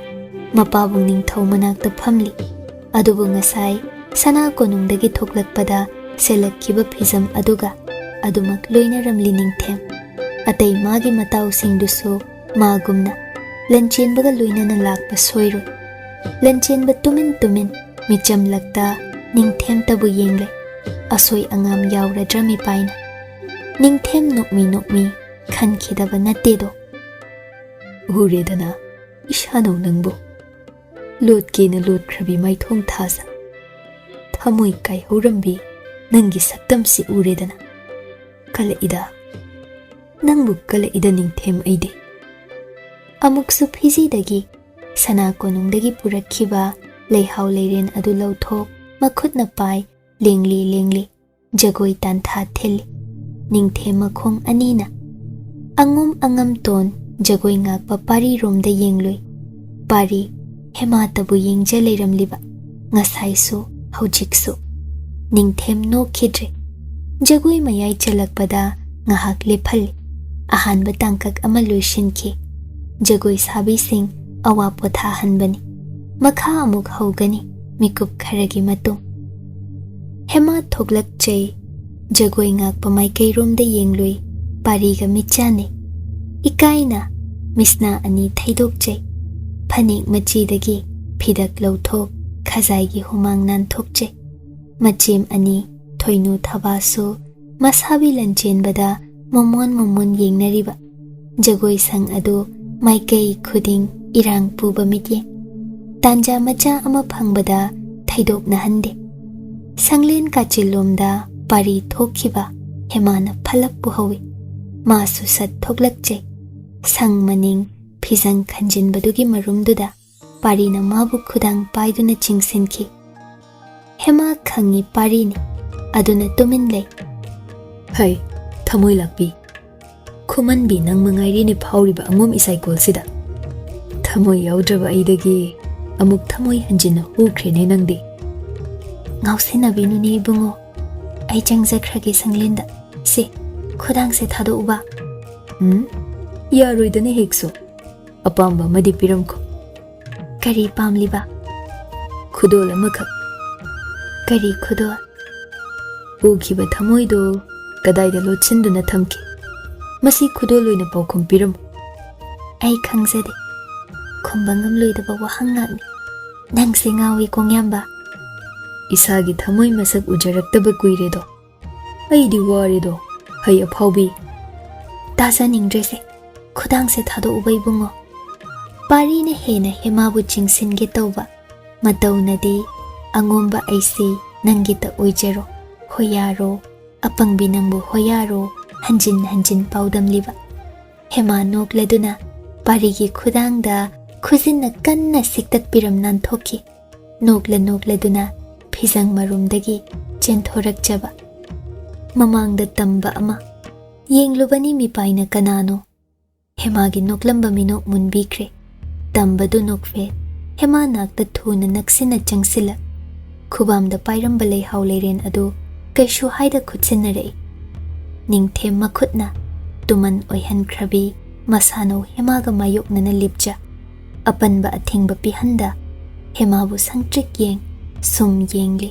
ꯃꯄꯥꯕꯨꯡ ꯅꯤꯡꯊꯧ ꯃꯅꯥꯛꯇ ꯐꯝꯂꯤ꯫ ꯑꯗꯨꯕꯨ ꯉꯁꯥꯏ ꯁꯅꯥ ꯀꯣꯅꯨꯡꯗꯒꯤ ꯊꯣꯛꯂꯛꯄꯗ ꯁꯦꯠꯂꯛꯈꯤꯕ ꯐꯤꯖꯝ ꯑꯗꯨꯒ ꯑꯗꯨꯃꯛ ꯂꯣꯏꯅꯔꯝꯂꯤ ꯅꯤꯡꯊꯦꯝ꯫ ꯑꯇꯩ ꯃꯥꯒꯤ ꯃꯇꯥꯎꯁꯤꯡꯗꯨꯁꯨ ꯃꯥꯒꯨꯝꯅ ꯂꯟꯆꯦꯟꯕꯒ ꯂꯣꯏꯅꯅ ꯂꯥꯛꯄ ꯁꯣꯏꯔꯣꯏ꯫ ꯂꯟꯆꯦꯟꯕ ꯇꯨꯃꯤꯟ ꯇꯨꯃꯤꯟ ꯃꯤꯆꯝꯂꯛꯇ ꯅꯤꯡꯊꯦꯝꯇꯕꯨ ꯌꯦꯡꯂꯦ꯫ ꯑꯁꯣꯏ ꯑꯉꯥꯝ ꯌꯥꯎꯔꯗ꯭ꯔꯥ ꯃꯤꯄꯥꯏꯅ? ꯅꯤꯡꯊꯦꯝ ꯅꯣꯛꯃꯤ ꯅꯣꯛꯃꯤ ꯈꯟꯈꯤꯗꯕ ꯅꯠꯇꯦꯗꯣ꯫ "ꯎꯔꯦꯗꯅ ꯏꯁꯥꯅꯧ ꯅꯪꯕꯨ, ꯂꯣꯠꯀꯦꯅ ꯂꯣꯠꯈ꯭ꯔꯕꯤ ꯃꯥꯏꯊꯣꯡ ꯊꯥꯖ, ꯊꯃꯣꯏ ꯀꯥꯏꯍꯧꯔꯝꯕꯤ ꯅꯪꯒꯤ ꯁꯛꯇꯝꯁꯤ ꯎꯔꯦꯗꯅ꯫ ꯀꯂꯛꯏꯗ, ꯅꯪꯕꯨ ꯀꯂꯛꯏꯗ ꯅꯤꯡꯊꯦꯝ ꯑꯩꯗꯤ꯫" ꯑꯃꯨꯛꯁꯨ ꯐꯤꯖꯤꯗꯒꯤ ꯁꯅꯥ ꯀꯣꯅꯨꯡꯗꯒꯤ ꯄꯨꯔꯛꯈꯤꯕ ꯂꯩꯍꯥꯎ ꯂꯩꯔꯦꯟ ꯑꯗꯨ ꯂꯧꯊꯣꯛ ꯃꯈꯨꯠꯅ ꯄꯥꯏ, ꯂꯦꯡꯂꯤ ꯂꯦꯡꯂꯤ ꯖꯒꯣꯏ ꯇꯥꯟꯊꯥ ꯊꯤꯜꯂꯤ꯫ ꯅꯤꯡꯊꯦꯝ ꯃꯈꯣꯡ ꯑꯅꯤꯅ꯫ ꯑꯉꯣꯝ ꯑꯉꯝꯇꯣꯟ ꯖꯒꯣꯏ ꯉꯥꯛꯄ ꯄꯥꯔꯤꯔꯣꯝꯗ ꯌꯦꯡꯂꯨꯏ꯫ ꯄꯥꯔꯤ ꯍꯦꯃꯥꯇꯕꯨ ꯌꯦꯡꯖ ꯂꯩꯔꯝꯂꯤꯕ, ꯉꯁꯥꯏꯁꯨ ꯍꯧꯖꯤꯛꯁꯨ꯫ ꯅꯤꯡꯊꯦꯝ ꯅꯣꯛꯈꯤꯗ꯭ꯔꯦ꯫ ꯖꯒꯣꯏ ꯃꯌꯥꯏ ꯆꯜꯂꯛꯄꯗ ꯉꯥꯏꯍꯥꯛ ꯂꯦꯞꯍꯜꯂꯤ꯫ ꯑꯍꯥꯟꯕ ꯇꯥꯡꯀꯛ ꯑꯃ ꯂꯣꯏꯁꯤꯟꯈꯤ꯫ ꯖꯒꯣꯏ ꯁꯥꯕꯤꯁꯤꯡ ꯑꯋꯥ ꯄꯣꯊꯥꯍꯟꯕꯅꯤ꯫ ꯃꯈꯥ ꯑꯃꯨꯛ ꯍꯧꯒꯅꯤ꯫ ꯃꯤꯀꯨꯞ ꯈꯔꯒꯤ ꯃꯇꯨꯡ꯫ ꯍꯦꯃꯥ ꯊꯣꯛꯂꯛꯆꯩ꯫ ꯖꯒꯣꯏ ꯉꯥꯛꯄ ꯃꯥꯏꯀꯩꯔꯣꯝꯗ ꯌꯦꯡꯂꯨꯏ꯫ ꯄꯥꯔꯤꯒ ꯃꯤꯠ ꯆꯥꯟꯅꯩ꯫ ꯏꯀꯥꯏꯅ ꯃꯤꯁꯅꯥ ꯑꯅꯤ ꯊꯩꯗꯣꯛꯆꯩ꯫ ꯐꯅꯦꯛ ꯃꯆꯤꯗꯒꯤ ꯐꯤꯗꯛ ꯂꯧꯊꯣꯛ, ꯈꯖꯥꯏꯒꯤ ꯍꯨꯃꯥꯡ ꯅꯥꯟꯊꯣꯛꯆꯩ꯫ ꯃꯆꯦꯝ ꯑꯅꯤ ꯊꯣꯏꯅꯨ ꯊꯕꯥꯁꯨ ꯃꯁꯥꯕꯤ ꯂꯟꯆꯦꯟꯕꯗ ꯃꯣꯃꯣꯟ ꯃꯣꯃꯣꯟ ꯌꯦꯡꯅꯔꯤꯕ꯫ ꯖꯒꯣꯏ ꯁꯪ ꯑꯗꯨ ꯃꯥꯏꯀꯩ ꯈꯨꯗꯤꯡ ꯏꯔꯥꯡ ꯄꯨꯕ ꯃꯤꯠꯌꯦꯡ꯫ ꯇꯥꯟꯖꯥ ꯃꯆꯥ ꯑꯃ ꯐꯪꯕꯗ ꯊꯩꯗꯣꯛꯅꯍꯟꯗꯦ꯫ ꯁꯪꯂꯦꯟ ꯀꯥꯆꯤꯜꯂꯣꯝꯗ ꯄꯥꯔꯤ ꯊꯣꯛꯈꯤꯕ ꯍꯦꯃꯥꯅ ꯐꯂꯞ ꯎꯍꯧꯏ꯫ ꯃꯥꯁꯨ ꯁꯠ ꯊꯣꯛꯂꯛꯆꯩ꯫ ꯁꯪ ꯃꯅꯤꯡ ꯐꯤꯖꯪ ꯈꯟꯖꯤꯟꯕꯗꯨꯒꯤ ꯃꯔꯨꯝꯗꯨꯗ ꯄꯥꯔꯤꯅ ꯃꯥꯕꯨ ꯈꯨꯗꯥꯡ ꯄꯥꯏꯗꯨꯅ ꯆꯤꯡꯁꯤꯟꯈꯤ꯫ ꯍꯦꯃꯥ ꯈꯪꯏ ꯄꯥꯔꯤꯅꯤ, ꯑꯗꯨꯅ ꯇꯨꯃꯤꯟ ꯂꯩ꯫ "ꯍꯩ, ꯊꯃꯣꯏ ꯂꯥꯛꯄꯤ, ꯈꯨꯃꯟꯕꯤ ꯅꯪ ꯃꯉꯥꯏꯔꯦꯅꯦ ꯐꯥꯎꯔꯤꯕ ꯑꯉꯣꯝ ꯏꯁꯥꯏꯀꯣꯜꯁꯤꯗ꯫ ꯊꯃꯣꯏ ꯌꯥꯎꯗ꯭ꯔꯕ ꯑꯩꯗꯒꯤ ꯑꯃꯨꯛ ꯊꯃꯣꯏ ꯍꯟꯖꯤꯟꯅ ꯍꯨꯈ꯭ꯔꯦꯅꯦ ꯅꯪꯗꯤ꯫" "ꯉꯥꯎꯁꯤꯟꯅꯕꯤꯅꯨꯅꯦ ꯏꯕꯨꯡꯉꯣ, ꯑꯩ ꯆꯪꯖꯈ꯭ꯔꯒꯦ ꯁꯪꯂꯦꯟꯗ꯫ ꯁꯦ, ꯈꯨꯗꯥꯡꯁꯦ ꯊꯥꯗꯣꯛꯎꯕ꯫" "ꯎꯝ, ꯌꯥꯔꯣꯏꯗꯅ ꯍꯦꯛꯁꯨ꯫ ꯑꯄꯥꯝꯕ ꯑꯃꯗꯤ ꯄꯤꯔꯝꯈꯣ꯫" "ꯀꯔꯤ ꯄꯥꯝꯂꯤꯕ?" "ꯈꯨꯗꯣꯜ ꯑꯃꯈꯛ꯫" "ꯀꯔꯤ ꯈꯨꯗꯣꯜ?" "ꯎꯈꯤꯕ ꯊꯃꯣꯏꯗꯣ ꯀꯗꯥꯏꯗ ꯂꯣꯠꯁꯤꯟꯗꯨꯅ ꯊꯝꯈꯤ? ꯃꯁꯤ ꯈꯨꯗꯣꯜ ꯑꯣꯏꯅ ꯄꯥꯎꯈꯨꯝ ꯄꯤꯔꯝꯃꯨ꯫" "ꯑꯩ ꯈꯪꯖꯗꯦ꯫ ꯈꯨꯝꯕ ꯉꯝꯂꯣꯏꯗꯕ ꯋꯥꯍꯪ ꯉꯥꯛꯅꯤ꯫ ꯅꯪꯁꯦ ꯉꯥꯎꯏ ꯀꯣꯡꯌꯥꯝꯕ꯫" "ꯏꯁꯥꯒꯤ ꯊꯃꯣꯏ ꯃꯁꯛ ꯎꯖꯔꯛꯇꯕ ꯀꯨꯏꯔꯦꯗꯣ꯫ ꯑꯩꯗꯤ ꯋꯥꯔꯦꯗꯣ, ꯍꯩ ꯑꯐꯥꯎꯕꯤ꯫" "ꯇꯥꯖꯅꯤꯡꯗ꯭ꯔꯦꯁꯦ, ꯈꯨꯗꯥꯡꯁꯦ ꯊꯥꯗꯣꯛꯎꯕ ꯏꯕꯨꯡꯉꯣ꯫" ꯄꯥꯔꯤꯅ ꯍꯦꯟꯅ ꯍꯦꯃꯥꯕꯨ ꯆꯤꯡꯁꯤꯟꯒꯦ ꯇꯧꯕ꯫ "ꯃꯇꯧꯅꯗꯤ ꯑꯉꯣꯝꯕ ꯑꯩꯁꯤ ꯅꯪꯒꯤꯇ ꯑꯣꯏꯖꯔꯣ, ꯍꯣꯌꯥꯔꯣ, ꯑꯄꯪꯕꯤ ꯅꯪꯕꯨ ꯍꯣꯌꯥꯔꯣ", ꯍꯟꯖꯤꯟ ꯍꯟꯖꯤꯟ ꯄꯥꯎꯗꯝꯂꯤꯕ꯫ ꯍꯦꯃꯥ ꯅꯣꯛꯂꯗꯨꯅ ꯄꯥꯔꯤꯒꯤ ꯈꯨꯗꯥꯡꯗ ꯈꯨꯖꯤꯟꯅ ꯀꯟꯅ ꯁꯤꯛꯇꯠꯄꯤꯔꯝ ꯅꯥꯟꯊꯣꯛꯈꯤ꯫ ꯅꯣꯛꯂ ꯅꯣꯛꯂꯗꯨꯅ ꯐꯤꯖꯪ ꯃꯔꯨꯝꯗꯒꯤ ꯆꯦꯟꯊꯣꯔꯛꯆꯕ꯫ ꯃꯃꯥꯡꯗ ꯇꯝꯕ ꯑꯃ꯫ ꯌꯦꯡꯂꯨꯕꯅꯤ ꯃꯤꯄꯥꯏꯅ ꯀꯅꯥꯅꯣ? ꯍꯦꯃꯥꯒꯤ ꯅꯣꯛꯂꯝꯕ ꯃꯤꯅꯣꯛ ꯃꯨꯟꯕꯤꯈ꯭ꯔꯦ꯫ ꯇꯝꯕꯗꯨ ꯅꯣꯛꯐꯦ꯫ ꯍꯦꯃꯥ ꯅꯥꯛꯇ ꯊꯨꯅ ꯅꯛꯁꯤꯟꯅ ꯆꯪꯁꯤꯜꯂ ꯈꯨꯕꯥꯝꯗ ꯄꯥꯏꯔꯝꯕ ꯂꯩꯍꯥꯎ ꯂꯩꯔꯦꯟ ꯑꯗꯨ ꯀꯩꯁꯨ ꯍꯥꯏꯗ ꯈꯨꯠꯁꯤꯟꯅꯔꯛꯏ꯫ ꯅꯤꯡꯊꯦꯝ ꯃꯈꯨꯠꯅ ꯇꯨꯃꯟ ꯑꯣꯏꯍꯟꯈ꯭ꯔꯕꯤ ꯃꯁꯥꯅꯧ ꯍꯦꯃꯥꯒ ꯃꯥꯌꯣꯛꯅꯅ ꯂꯤꯞꯆ ꯑꯄꯟꯕ ꯑꯊꯤꯡꯕ ꯄꯤꯍꯟꯗ ꯍꯦꯃꯥꯕꯨ ꯁꯪꯇ꯭ꯔꯤꯛ ꯌꯦꯡ ꯁꯨꯝ ꯌꯦꯡꯂꯤ꯫